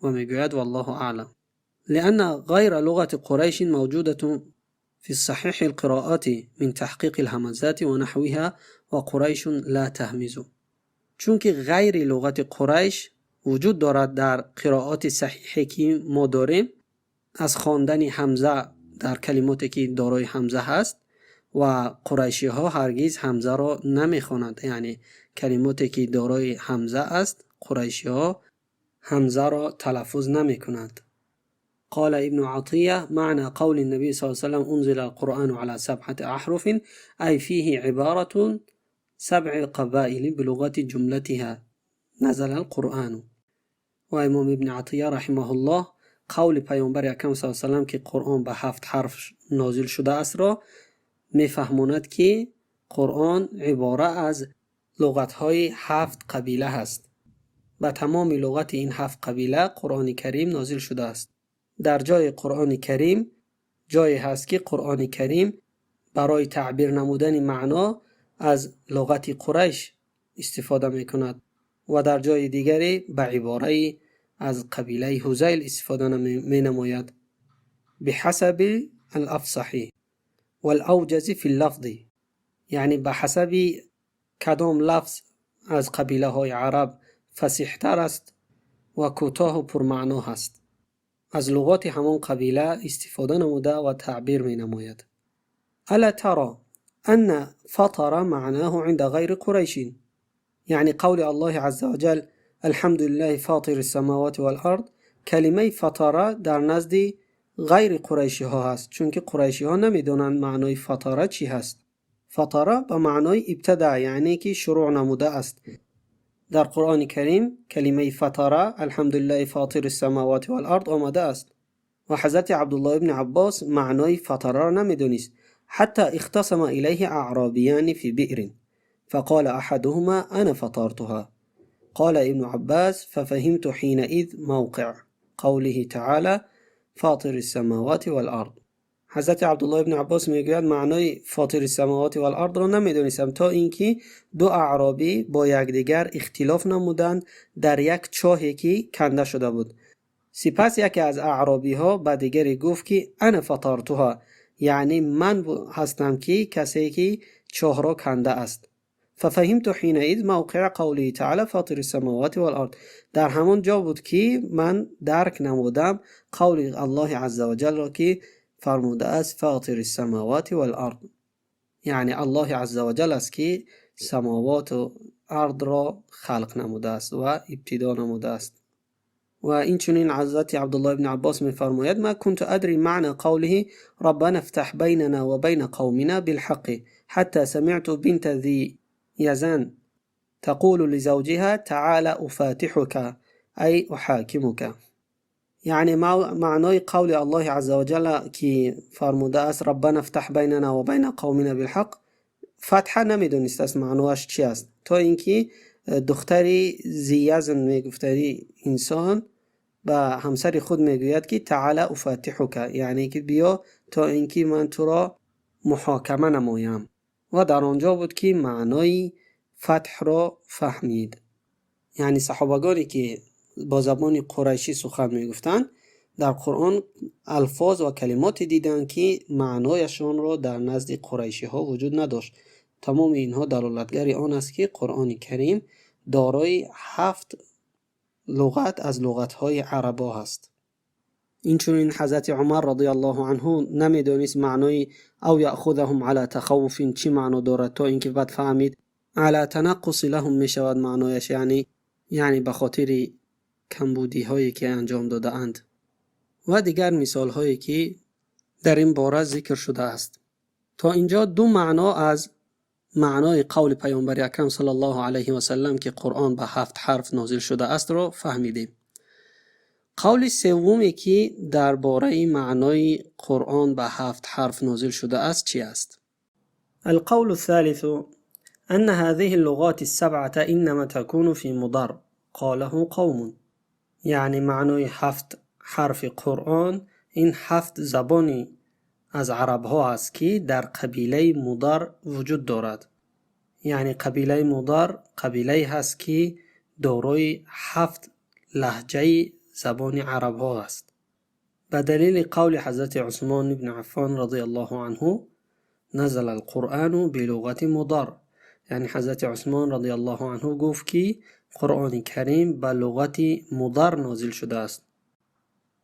و میگوید والله أعلم، لأن غير لغة قريش موجودة في الصحيح القراءات من تحقيق الهمزات ونحوها وقريش لا تهمز. چونکه غیر لغت قریش وجود دارد در قرائات صحیحی که ما داریم، از خواندن همزه در کلماتی که دارای همزه هست، و قریشی ها هرگز همزه را نمیخوانند، یعنی کلماتی که دارای همزه است، قریشی ها همزه را تلفظ نمی کنند. قال ابن عطية معنى قول النبي صلى الله عليه وسلم أنزل القرآن على سبعة أحرف أي فيه عبارة سبع قبائل بلغة جملتها نزل القرآن. و امام ابن عطیه رحمه الله قول پیامبر اکرم صلی الله علیه وسلم که قرآن به هفت حرف نازل شده است را میفهماند که قرآن عباره از لغتهای هفت قبیله هست. به تمام لغت این هفت قبیله قرآن کریم نازل شده است. در جای قرآن کریم جایی هست که قرآن کریم برای تعبیر نمودن معنا از لغت قریش استفاده می کند و در جای دیگری به عباره از قبیله هذیل استفاده می نماید. بحسب الأفصح والأوجز في اللفظ، یعنی به حسب کدام لفظ از قبیله های عرب فصیحتر است و کوتاه و پرمعنا هست، از لغات همان قبیله استفاده نموده و تعبیر می نماید. ألا ترى أن فطر معناه عند غير قريش، یعنی قول الله عز وجل الحمد لله فاطر السماوات والأرض، کلمه فطر در نزد غیر قریشی ها هست، چون که قریشی ها نمیدونند معنای فطر چی هست. فطر به معنای ابتدع، یعنی که شروع نموده است. در قرآن کریم کلمه فطر الحمد لله فاطر السماوات والأرض آمده است و حضرت عبدالله ابن عباس معنای فطر را نمیدونست. حتى اختصم إليه أعرابيان في بئر فقال أحدهما أنا فطرتها. قال ابن عباس ففهمت حينئذ موقع قوله تعالى فاطر السماوات والأرض. حضرت عبدالله ابن عباس میگوید معنای فاطر السماوات والأرض را نمیدونستم تا اینکه دو اعرابی با یکدیگر اختلاف نمودند در یک چاهی که کنده شده بود. سپس یکی از اعرابی ها به دیگری گفت که أنا فطرتها، یعنی من هستم که کسی که چاه را کنده است. ففهمت حينئذ موقع قوله تعالى فاطر السماوات والأرض. در همان جا بود که من درک نمودم قول الله عز وجل را که فرموده است فاطر السماوات والأرض، یعنی الله عز وجل است که самовот ва ард ро халқ намудааст ва ибтидо намудааст. Ва инчунин ҳазрати Абдуллоҳ ибни Аббос мефармояд: ما كنت أدري معنى قوله ربنا افتح بيننا وبين قومنا بالحق حتى سمعت بنت ذي يزن تقول لزوجها تعال أفاتحك أي أحاكمك. Яъне маънои қавли Аллоҳи азза ва ҷалла, ки фармудааст: ربنا افتح بيننا وبين قومنا بالحق, фатҳа намедонистааст маъноаш чи аст, то ин ки духтари Зиязн мегуфтари инсон ба ҳамсари худ мегӯяд, ки تعال أفاتحك, яъне ки биё, то ин ки ман туро муҳокама намоям. Ва дар он ҷо буд, ки маънои фатҳро фаҳмид. Яъне саҳобагоне, ки бо забони қурайшӣ сухан мегуфтанд, дар Қуръон алфоз ва калимоте диданд, ки маънояшонро дар назди қурайшиҳо вуҷуд надошт. Тамоми инҳо далолатгари он аст, ки Қуръони Карим дорои ҳафт луғат аз луғатҳои арабо ҳаст. Инчунин ҳазрати Умар радиаллоҳу анҳу намедонист маънои أو يأخذهم على تخوف чӣ маъно дорад, то ин ки баъд фаҳмид, على تنقص لهم мешавад маънояш, яъне ба хотири камбудиҳое, ки анҷом додаанд, ва дигар мисолҳое, ки дар ин бора зикр шудааст. То инҷо ду маъно аз маънои қавли паёмбари акрам саллаллоҳу алайҳи васаллам, ки Қуръон ба ҳафт ҳарф нозил шудаастро фаҳмидем. Қавли севуме, ки дар бораи маънои Қуръон ба ҳафт ҳарф нозил шудааст, чи аст? القول الثالث أن هذه اللغات السبعة إنما تكون في مضر قاله قوم. Яъне маънои ҳафт ҳарфи Қуръон ин ҳафт забони аз арабҳо аст, ки дар қабилаи Мудар вуҷуд дорад. Яъне қабилаи Мудар қабилае ҳаст, ки дорои ҳафт лаҳҷаи забони арабҳо аст. Ба далели қавли ҳазрати Усмон ибни Аффон радиаллоҳу анҳу: نزل القرآن بلغة مضر. Яъне ҳазрати Усмон радиаллоҳу анҳу гуфт, ки Қуръони Карим ба луғати Мудар нозил шудааст.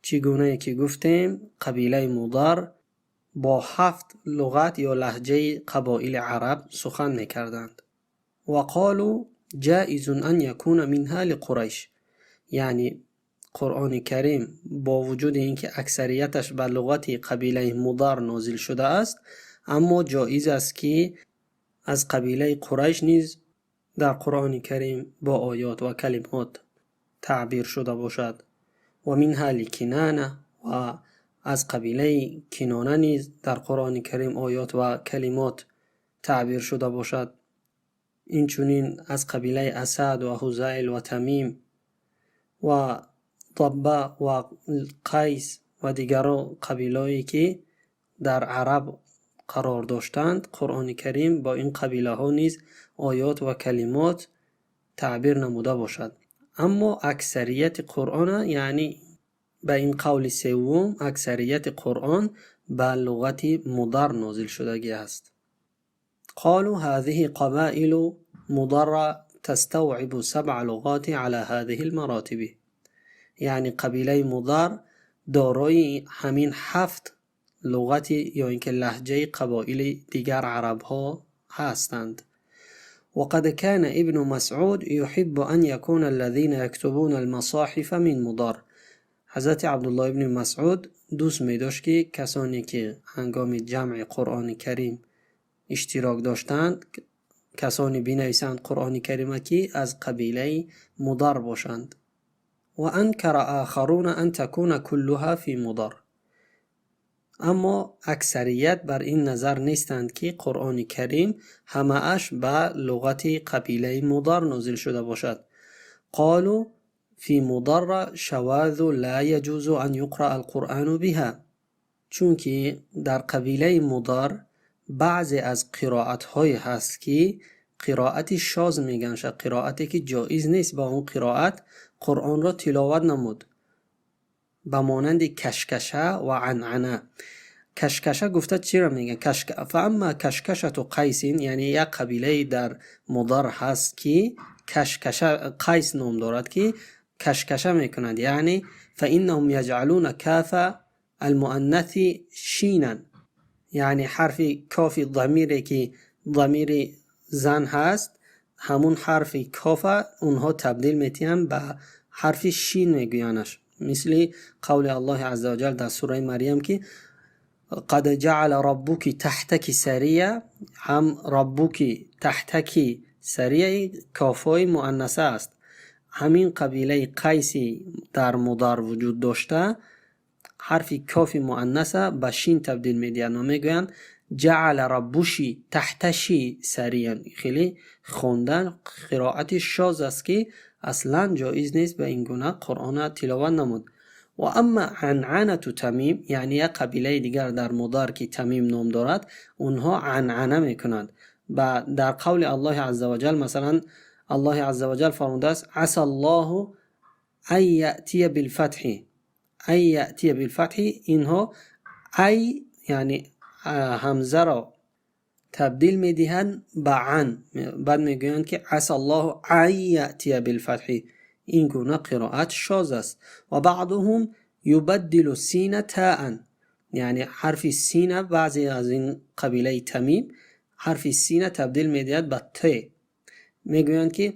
Чӣ гунае ки гуфтем, қабилаи Мудар бо ҳафт луғат ё лаҳҷаи қабоили араб сухан мекарданд. وقالوا جائز أن يكون منها لقريش. Яъне Қуръони Карим бо вуҷуди ин ки аксарияташ ба луғати қабилаи Мудар нозил шудааст, аммо ҷоиз аст, ки аз қабилаи Қурайш низ дар Қуръони Карим бо оёт ва калимот таъбир шуда бошад. ومنها لكنانة, ва аз қабилаи Кинона низ дар Қуръони Карим оёт ва калимот таъбир шуда бошад. Инчунин аз қабилаи Асад ва Ҳузайл ва Тамим ва Дабба ва Қайс ва дигаро қабилаое, ки дар араб қарор доштанд, Қуръони Карим бо ин қабилаҳо низ оёт ва калимот таъбир намуда бошад. Аммо аксарияти Қуръона, яъне ба ин қавли севум, аксарияти Қуръон ба луғати Мудар нозил шудагӣ аст. قالوا هذه قبائل مضر تستوعب سبع لغات على هذه المراتب. Яъне қабилаи Мудар дорои ҳамин ҳафт луғати ё ин ки лаҳҷаи қабоили дигар арабҳо ҳастанд. وقد كان ابن مسعود يحب أن يكون الذين يكتبون المصاحف من مضر. ҳазрати Абдуллоҳ ибни Масъуд дӯст медошт, ки касоне, ки ҳангоми ҷамъи Қуръони Карим иштирок доштанд, касоне бинависанд Қуръони Карима, ки аз қабилаи Мудар бошанд. وأنكر آخرون أن تكون كلها في مضر. Аммо аксарият бар ин назар нестанд, ки Қуръони Карим ҳамааш ба луғати қабилаи Мудар нозил шуда бошад. قالوا في مضر شواذ لا يجوز أن يقرأ القرآن بها. Чунки дар қабилаи Мудар баъзе аз қироатҳое ҳаст, ки қироати шоз мегӯянд, қироате, ки ҷоиз нест ба он қироат Қуръонро тиловат намуд, ба монанди кашкаша ва анъана. Кашкаша гуфта чиро мегӯянд? فأما كشكشة قيس, яъне як қабилае дар Мудар ҳаст, ки Кашкаша Қайс ном дорад, ки кашкаша мекунад, яъне فإنهم يجعلون كاف المؤنث شينا, яъне ҳарфи кофи дамире, ки дамири зан ҳаст, ҳамун ҳарфи кофа онҳо табдил метиҳанд ба ҳарфи шин мегӯянаш. Мисли қавли Аллоҳи азза ва ҷал дар сураи Марьям, ки قد جعل ربك تحتك سريا. Ҳам ربك تحتك سريا кофҳои муаннаса аст. Ҳамин қабилаи Қайси дар Мудар вуҷуд дошта, ҳарфи кофи муаннаса ба шин табдил медиҳанд ва мегӯянд جعل ربش تحتش سريا. Хеле хондан қироати шоз аст, ки аслан ҷоиз нест ба ин гуна Қуръона тиловат намуд. وأما عنعنة تميم, яъне як қабилаи дигар дар Мудар, ки Тамим ном дорад, онҳо анъана мекунанд ба дар қавли Аллоҳи азза ва ҷал. Масалан, Аллоҳи азза ва ҷал фармудааст: عسى الله أن يأتي بالفتح, أن يأتي بالفتح. Инҳо ай, яъне ҳамзаро табдил медиҳанд ба ан, баъд мегӯянд, ки عسى الله عن يأتي بالفتح. Ин гуна қироат шоз аст. وبعضهم يبدل السين تاء, яъне ҳарфи сина, баъзе аз ин қабилаи Тамим ҳарфи сина табдил медиҳад ба т. Мегӯянд, ки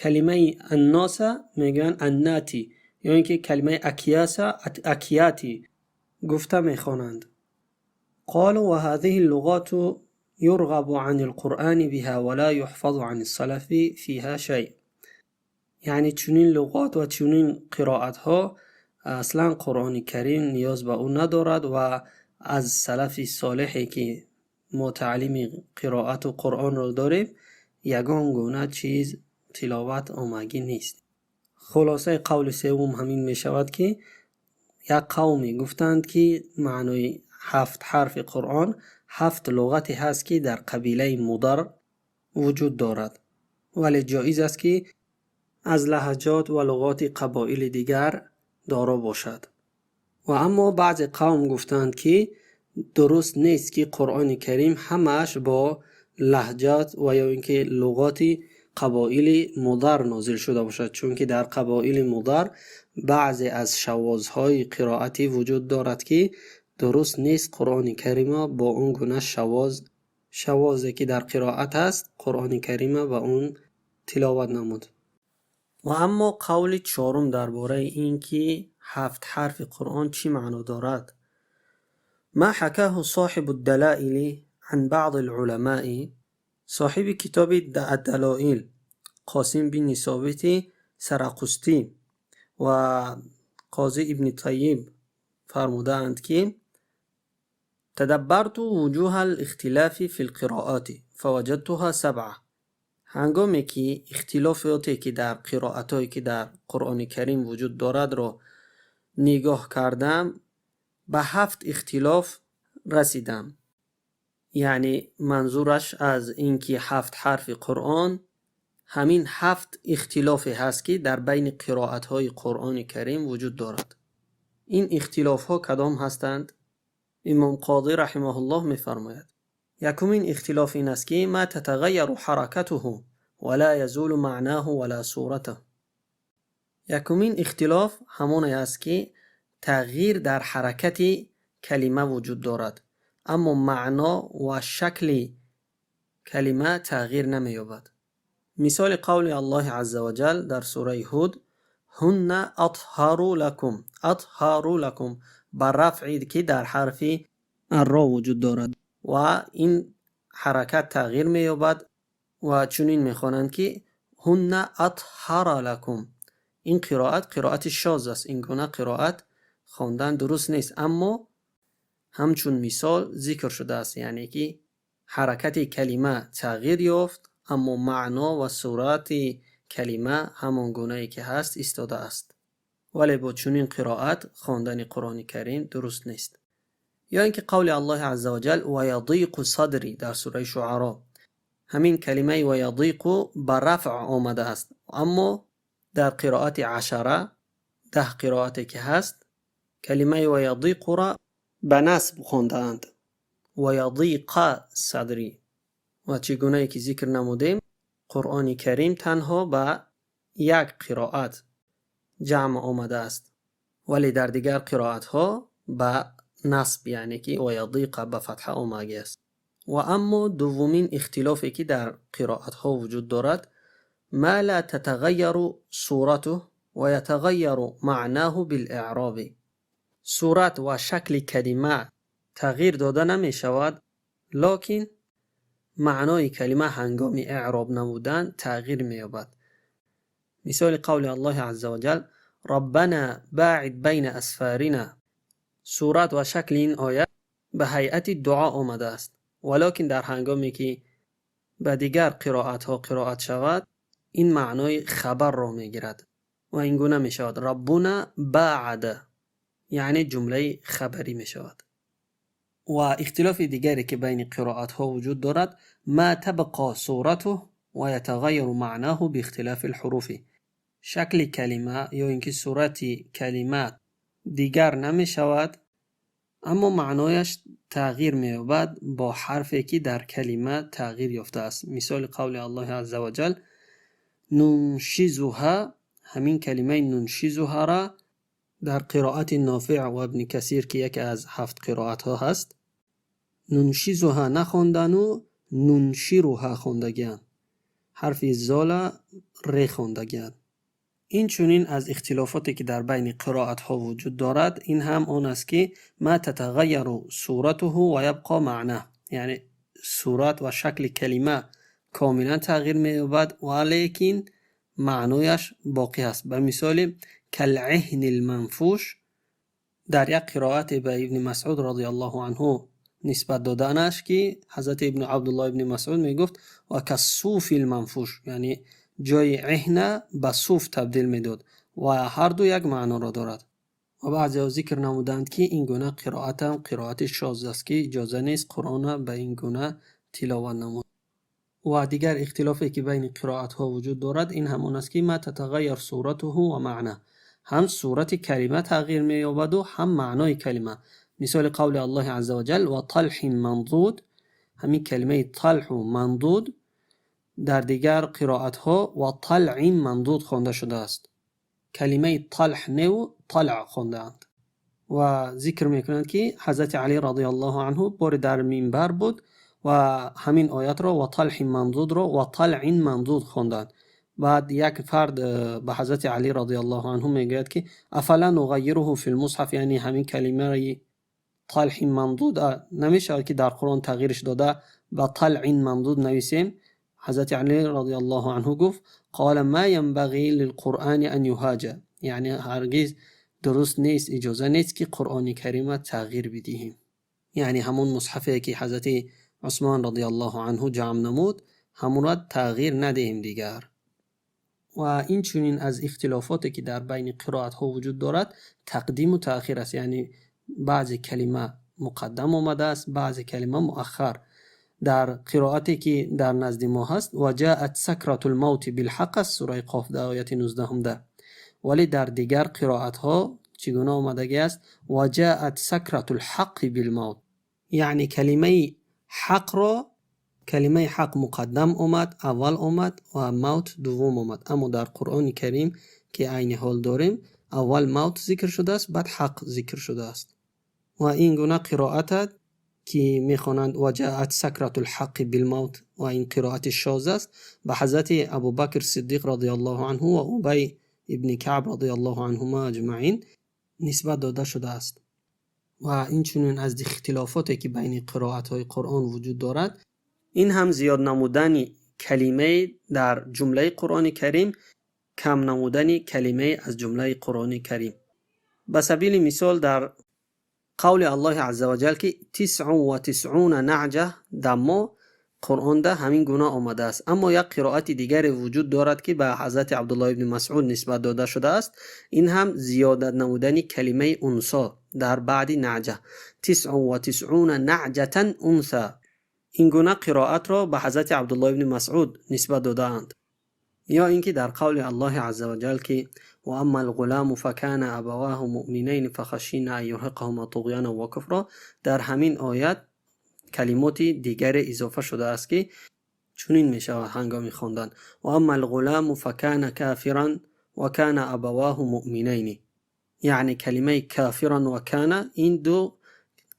калимаи الناس мегӯянд الناتي, ё ин ки калимаи أكياس أكياتي гуфта мехонанд. قالوا وهذه اللغات يرغب عن القرآن بها ولا يحفظ عن السلف فيها شيء. Яъне чунин луғот ва чунин қироатҳо аслан Қуръони Карим ниёз ба ӯ надорад ва аз салафи солеҳе, ки мо таълими қироату Қуръонро дорем, ягон гуна чиз тиловат омагӣ нест. Хулосаи қавли севум ҳамин мешавад, ки як қавме гуфтанд, ки маънои ҳафт ҳарфи Қуръон ҳафт луғате ҳаст, ки дар қабилаи Мудар вуҷуд дорад, вале ҷоиз аст, ки аз лаҳаҷот ва луғоти қабоили дигар доро бошад. Ва аммо баъзе қавм гуфтанд, ки дуруст нест, ки Қуръони Карим ҳамааш бо лаҳҷат ва ё ин ки луғоти қабоили Мудар нозил шуда бошад, чунки дар қабоили Мудар баъзе аз шавозҳои қироатӣ вуҷуд дорад, ки дуруст нест Қуръони Карима бо он гуна шавоз, шавозе ки дар қироат аст, Қуръони Карима ба он тиловат намуд. Ва аммо қавли чорум дар бораи ин ки ҳафт ҳарфи Қуръон чӣ маъно дорад, ما حكاه صاحب الدلائل عن بعض العلماء. Соҳиби китоби Аддалоил Қосим бини Собити Сарақустӣ ва Қозӣ Ибни Тайиб фармудаанд, ки تدبرت وجوه الاختلاف في القراءات فوجدتها سبعة. Ҳангоме ки ихтилофоте, ки дар қироатҳое, ки дар Қуръони Карим вуҷуд дорад, ро нигоҳ кардам, ба ҳафт ихтилоф расидам. Яъне манзураш аз ин ки ҳафт ҳарфи Қуръон ҳамин ҳафт ихтилофе ҳаст, ки дар байни қироатҳои Қуръони Карим вуҷуд дорад. Ин ихтилофҳо кадом ҳастанд? Имом Қодӣ раҳимаҳуллоҳ мефармояд: якумин ихтилоф ин аст, ки ما تتغير حركته ولا يزول معناه ولا صورته. Якумин ихтилоф ҳамоне аст, ки тағйир дар ҳаракати калима вуҷуд дорад, аммо маъно ва шакли калима тағйир намеёбад. Мисоли қавли Аллоҳи азза ва ҷал дар сураи Ҳуд: هن أطهر لكم. أطهر لكم ба рафъи, ки дар ҳарфи ро вуҷуд дорад, ва ин ҳаракат тағйир меёбад ва чунин мехонанд, ки هن أطهر لكم. Ин қироат қироати шоз аст. Ин гуна қироат хондан дуруст нест, аммо ҳамчун мисол зикр шудааст, яъне ки ҳаракати калима тағйир ёфт, аммо маъно ва сурати калима ҳамон гунае ки ҳаст истодааст, вале бо чунин қироат хондани Қуръони Карим дуруст нест. Ё ин ки қавли Аллоҳи азза ва ҷал: ويضيق صدري дар сураи Шуаро. Ҳамин калимаи ويضيق ба рафъ омадааст, аммо дар қироати ашара, 10 қироате ки ҳаст, калимаи ويضيق ра ба насб хондаанд: ويضيق صدري. Ва чӣ гунае ки зикр намудем, Қуръони Карим танҳо ба як қироат ҷамъ омадааст, вале дар дигар қироатҳо ба насб, яъне ки ويضيق ба фатҳа омадааст. و اما دومین اختلافی که در قرائت ها وجود دارد، ما لا تتغیر صورته و یتغیر معناه بالاعراب. صورت و شکل کلمه تغییر داده نمی شود، لکن معنای کلمه هنگام اعراب نمودن تغییر می یابد. مثال قول الله عز وجل: ربنا باعد بین اسفارنا. صورت و شکل این آیه به هیئت دعا آمده است، ولیکن در هنگامی که به دیگر قرائت ها قرائت شود، این معنای خبر را می گیرد و این گونه می شود: ربنا باعد، یعنی جمله خبری می شود. و اختلاف دیگری که بین قرائت ها وجود دارد، ما تبقى صورته و یتغیر معناه باختلاف الحروف. شکل کلمه یا اینکه صورت کلمه دیگر نمی شود، اما معنایش تغییر می یابد با حرفی که در کلمه تغییر یافته است. مثال قول الله عز وجل: ننشزها. همین کلمه ننشزها را در قرائت نافع و ابن کثیر که یکی از 7 قرائت ها هست، ننشزها نخواندن و ننشرها خواندگیان، حرف زال ر خواندگیان. این چنین از اختلافاتی که در بین قرائت ها وجود دارد، این هم آن است که ما تتغیر صورته و یبقى معناه، یعنی صورت و شکل کلمه کاملا تغییر می یابد ولیکن معنایش باقی است. به مثال کالعهن المنفوش، در یک قرائت به ابن مسعود رضی الله عنه نسبت دادنش که حضرت ابن عبدالله ابن مسعود می گفت و کالصوف المنفوش، یعنی جای عهن به صوف تبدیل میداد و هر دو یک معنا را دارد. و بعضی ها ذکر نمودند که این گونه قرائت هم قرائت شاذ است که اجازه نیست قرآن به این گونه تلاوت نمود. و دیگر اختلافی که بین قرائت ها وجود دارد، این همان است که ما تتغیر صورته و معناه، هم صورت کلمه تغییر می یابد و هم معنای کلمه. مثال قول الله عز وجل: و طلح منضود. همین کلمه طلح و منضود در دیگر قرائت ها و طلع منضود خوانده شده است. کلمه طلح نو طلع خواندند و ذکر میکنند که حضرت علی رضی الله عنه بار در منبر بود و همین آیت را و طلح منضود را و طلع منضود خواندند. بعد یک فرد به حضرت علی رضی الله عنه میگوید که افلا نغیره فی المصحف، یعنی همین کلمه طلح منضود نمیشود که در قرآن تغییرش داده به طلع منضود نویسیم؟ حضرت علی رضی الله عنه گفت: قال ما ينبغي للقرآن أن يهاجى، یعنی هرگز درست نیست، اجازه نیست که قرآن کریم تغییر بدهیم. یعنی همون مصحفی که حضرت عثمان رضی الله عنه جمع نمود، همون را تغییر ندهیم دیگر. و این چنین از اختلافاتی که در بین قرائت ها وجود دارد، تقدیم و تأخیر است، یعنی بعضی کلمه مقدم آمده است، بعضی کلمه مؤخر. در قرائتی که در نزد ما هست، و جاءت سکرة الموت بالحق است، سوره قاف در آیت 19 ده، ولی در دیگر قرائت ها چگونه آمدگی است؟ و جاءت سکرة الحق بالموت، یعنی کلمه حق را، کلمه حق مقدم آمد، اول آمد و موت دوم آمد. اما در قرآن کریم که عین حال داریم، اول موت ذکر شده است، بعد حق ذکر شده است. و این گونه قرائت که میخوانند و جاءت سکرة الحق بالموت و این قرائت شاذ است، به حضرت ابوبکر صدیق رضی الله عنه و ابی ابن کعب رضی الله عنهما اجمعین نسبت داده شده است. و این چنین از اختلافاتی که بین قرائت های قرآن وجود دارد، این هم زیاد نمودن کلمه در جمله قرآن کریم، کم نمودن کلمه از جمله قرآن کریم. به سبیل مثال در قول الله عز وجل که 99 نعجه، در ما قرآن ده همین گونه آمده است، اما یک قرائت دیگر وجود دارد که به حضرت عبدالله ابن مسعود نسبت داده شده است. این هم زیادت نمودن کلمه انثی در بعد نعجه، 99 نعجة انثی. این گونه قرائت را به حضرت عبدالله ابن مسعود نسبت داده اند. یا اینکه در قول الله عز وجل که و اما الغلام فکان ابواه مؤمنین فخشینا ان یرهقهما طغیانا و کفرا، در همین آیت کلمات دیگر اضافه شده است که چنین می شود هنگام خواندن: و اما الغلام فکان کافرا و کان ابواه مؤمنین، یعنی کلمه کافرا و کان، این دو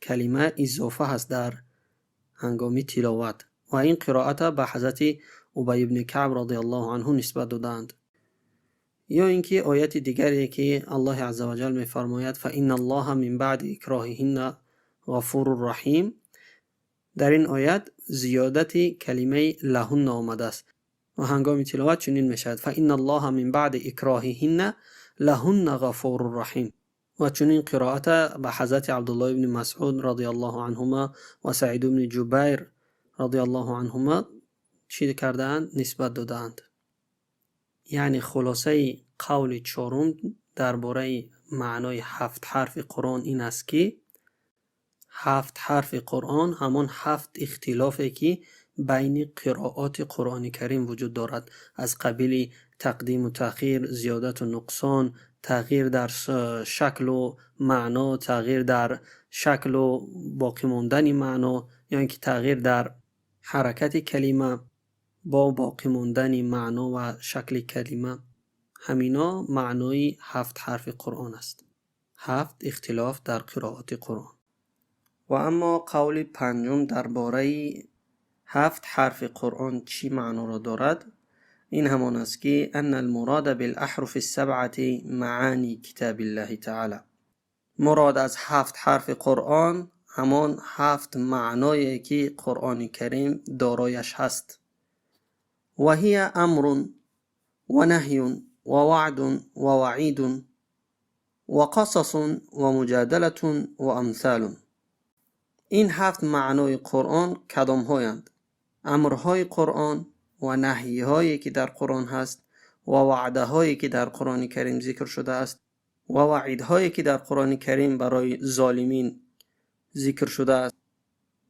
کلمه اضافه هست در Ҳангоми тиловат ва ин қироата ба ҳазрати Убай ибни Каъб радиаллоҳу анҳу нисбат додаанд. Ё ин ки ояти дигаре, ки Аллоҳи азза ваҷал мефармояд: فإن الله من بعد إكراههن غفور رحيم. Дар ин оят зиёдати калимаи لهن омадааст ва ҳангоми тиловат чунин мешавад: فإن الله من بعد إكراههن لهن غفور رحيم. Ва чунин қироата ба ҳазрати Абдуллоҳ ибни Масъуд радиаллоҳу анҳума ва Саид ибни Ҷубайр радиаллоҳу анҳума чӣ кардаанд? Нисбат додаанд. Яъне хулосаи қавли чорум дар бораи маънои ҳафт ҳарфи Қуръон ин аст, ки ҳафт ҳарфи Қуръон ҳамон ҳафт ихтилофе, ки байни қироати Қуръони Карим вуҷуд дорад, аз қабили тақдиму таъхир, зиёдату нуқсон, тағйир дар шаклу маъно, тағйир дар шаклу боқӣ мондани маъно ё ин ки тағйир дар ҳаракати калима бо боқӣ мондани маъно ва шакли калима, ҳамино маънои ҳафт ҳарфи Қуръон аст, ҳафт ихтилоф дар қироати Қуръон. Ва аммо қавли панҷум дар бораи ҳафт ҳарфи Қуръон чӣ маъноро дорад, ин ҳамон аст, ки أن المراد بالأحرف السبعة معاني كتاب الله تعالى. Мурод аз ҳафт ҳарфи Қуръон ҳамон ҳафт маъное, ки Қуръони Карим дорояш ҳаст. وهي أمر ونهي ووعد ووعيد وقصص ومجادلة وأمثال. Ин ҳафт маънои Қуръон кадомҳоянд? Амрҳои Қуръон ва наҳйҳое, ки дар Қуръон ҳаст, ва ваъдаҳое, ки дар Қуръони Карим зикр шудааст, ва ваъидҳое, ки дар Қуръони Карим барои золимин зикр шудааст,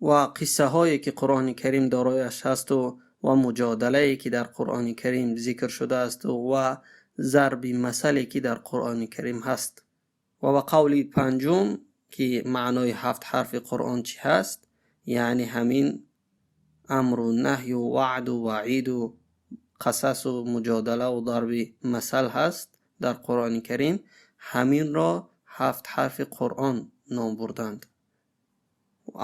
ва қиссаҳое, ки Қуръони Карим дорояш ҳасту ва муҷодалае, ки дар Қуръони Карим зикр шудаасту ва зарби масале, ки дар Қуръони Карим ҳаст. Ва ба қавли панҷум, ки маънои ҳафт ҳарфи Қуръон чӣ ҳаст, яъне ҳамин амру наҳю ваъду ваъиду қасасу муҷодалаву дарби масал ҳаст дар Қуръони Карим, ҳаминро ҳафт ҳарфи Қуръон ном бурданд.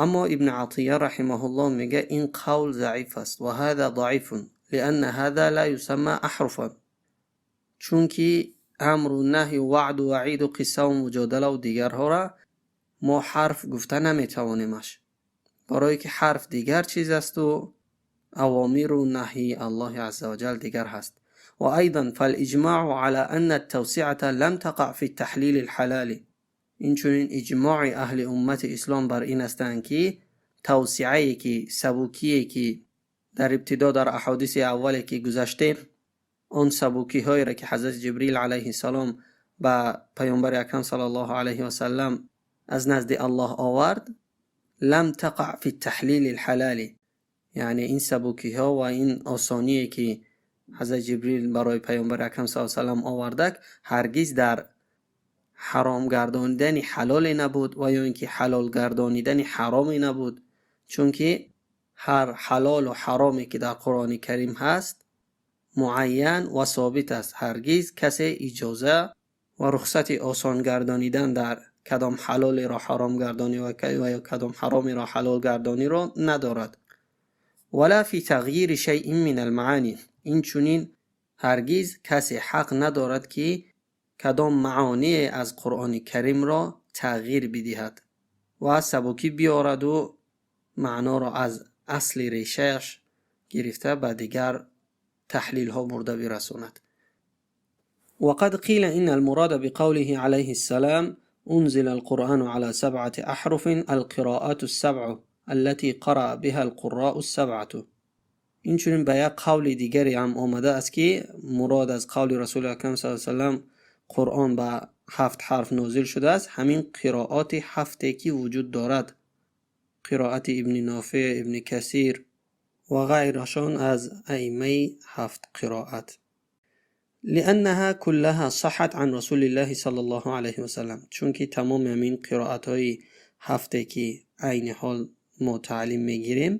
Аммо Ибни Атия раҳимаҳуллоҳ мега, ин қавл заиф аст. وهذا ضعيف لأن هذا لا يسمى أحرفا. Чунки амру наҳю ваъду ваъиду қиссаву муҷодалаву дигарҳоро мо ҳарф гуфта наметавонемаш, барое ки ҳарф дигар чиз асту авомиру наҳйи Аллоҳи азза ваҷал дигар ҳаст. وأيضا فالإجماع على أن التوسعة لم تقع في تحليل الحلال. Инчунин иҷмои аҳли уммати ислом бар ин ҳастанд, ки тавсиае, ки сабукие, ки дар ибтидо дар аҳодиси аввале, ки гузаштем, он сабукиҳоеро, ки ҳазрати Ҷибрил алайҳи салом ба паёмбари акрам саллаллоҳу алайҳи васалам аз назди Аллоҳ овард, لم تقع في تحليل الحلال, яъне ин сабукиҳо ва ин осоние, ки ҳазрати Ҷибрил барои паёмбари акрам с салам овардак, ҳаргиз дар ҳаром гардонидани ҳалоле набуд ва ё ин ки ҳалол гардонидани ҳароме набуд, чунки ҳар ҳалолу ҳароме, ки дар Қуръони Карим ҳаст, муайян ва собит аст. Ҳаргиз касе иҷоза ва рухсати осон гардонидан дар кадом ҳалолеро ҳаром гардонӣ ва ё кадом ҳаромеро ҳалол гардониро надорад. ولا في تغيير شيء من المعاني. Инчунин ҳаргиз касе ҳақ надорад, ки кадом маоние аз Қуръони Каримро тағйир бидиҳад ва сабукӣ биёраду маъноро аз асли решааш гирифта ба дигар таҳлилҳо бурда бирасонад. وقد قيل إن المراد بقوله عليه السلام أنزل القرآن على سبعة أحرف القراءات السبع التي قرأ بها القراء السبعة. Инчунин ба як қавли дигаре ҳам омада аст, ки мурод аз қавли Расули акрам с салам Қуръон ба ҳафт ҳарф нозил шудааст, ҳамин қироати ҳафте, ки вуҷуд дорад, қироати Ибни Нофеъ, Ибни Касир ва ғайрашон аз аиммаи ҳафт қироат. لأنها كلها صحت عن رسول الله صلى الله عليه وسلم. Чунки тамоми ҳамин қироатҳои ҳафте, ки айни ҳол мо таълим мегирем,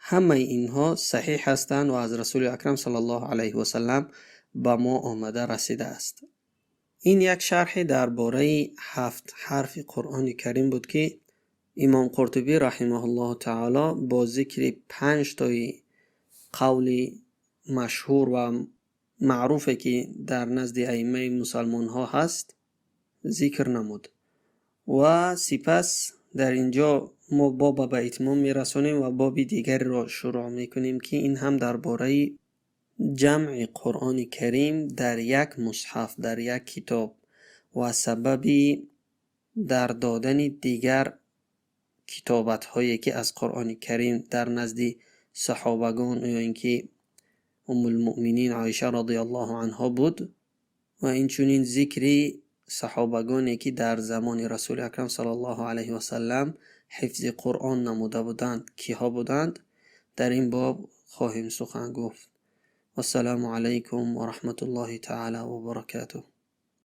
ҳамаи инҳо саҳиҳ ҳастанд ва аз Расули акрам саллаллоҳу алайҳи васалам ба мо омада расидааст. Ин як шарҳе дар бораи ҳафт ҳарфи Қуръони Карим буд, ки Имом Қуртубӣ раҳимаҳуллоҳу таъоло бо зикри панҷ тои қавли машҳур ва маъруфе, ки дар назди аиммаи мусалмонҳо ҳаст, зикр намуд ва сипас дар инҷо мо боба ба итмом мерасонем ва боби дигареро шурӯъ мекунем, ки ин ҳам дар бораи ҷамъи Қуръони Карим дар як мусҳаф, дар як китоб ва сабаби дар додани дигар китобатҳое, ки аз Қуръони Карим дар назди саҳобагон ё ин ки Уммулмуъминин Оиша радиаллоҳу анҳо буд ва инчунин зикри саҳобагоне, ки дар замони Расули Акрам саллаллоҳу алайҳи васаллам ҳифзи Қуръон намуда буданд, киҳо буданд, дар ин боб хоҳем сухан гуфт. Вассалому алайкум ва раҳматуллоҳи таъала ва баракатуҳ.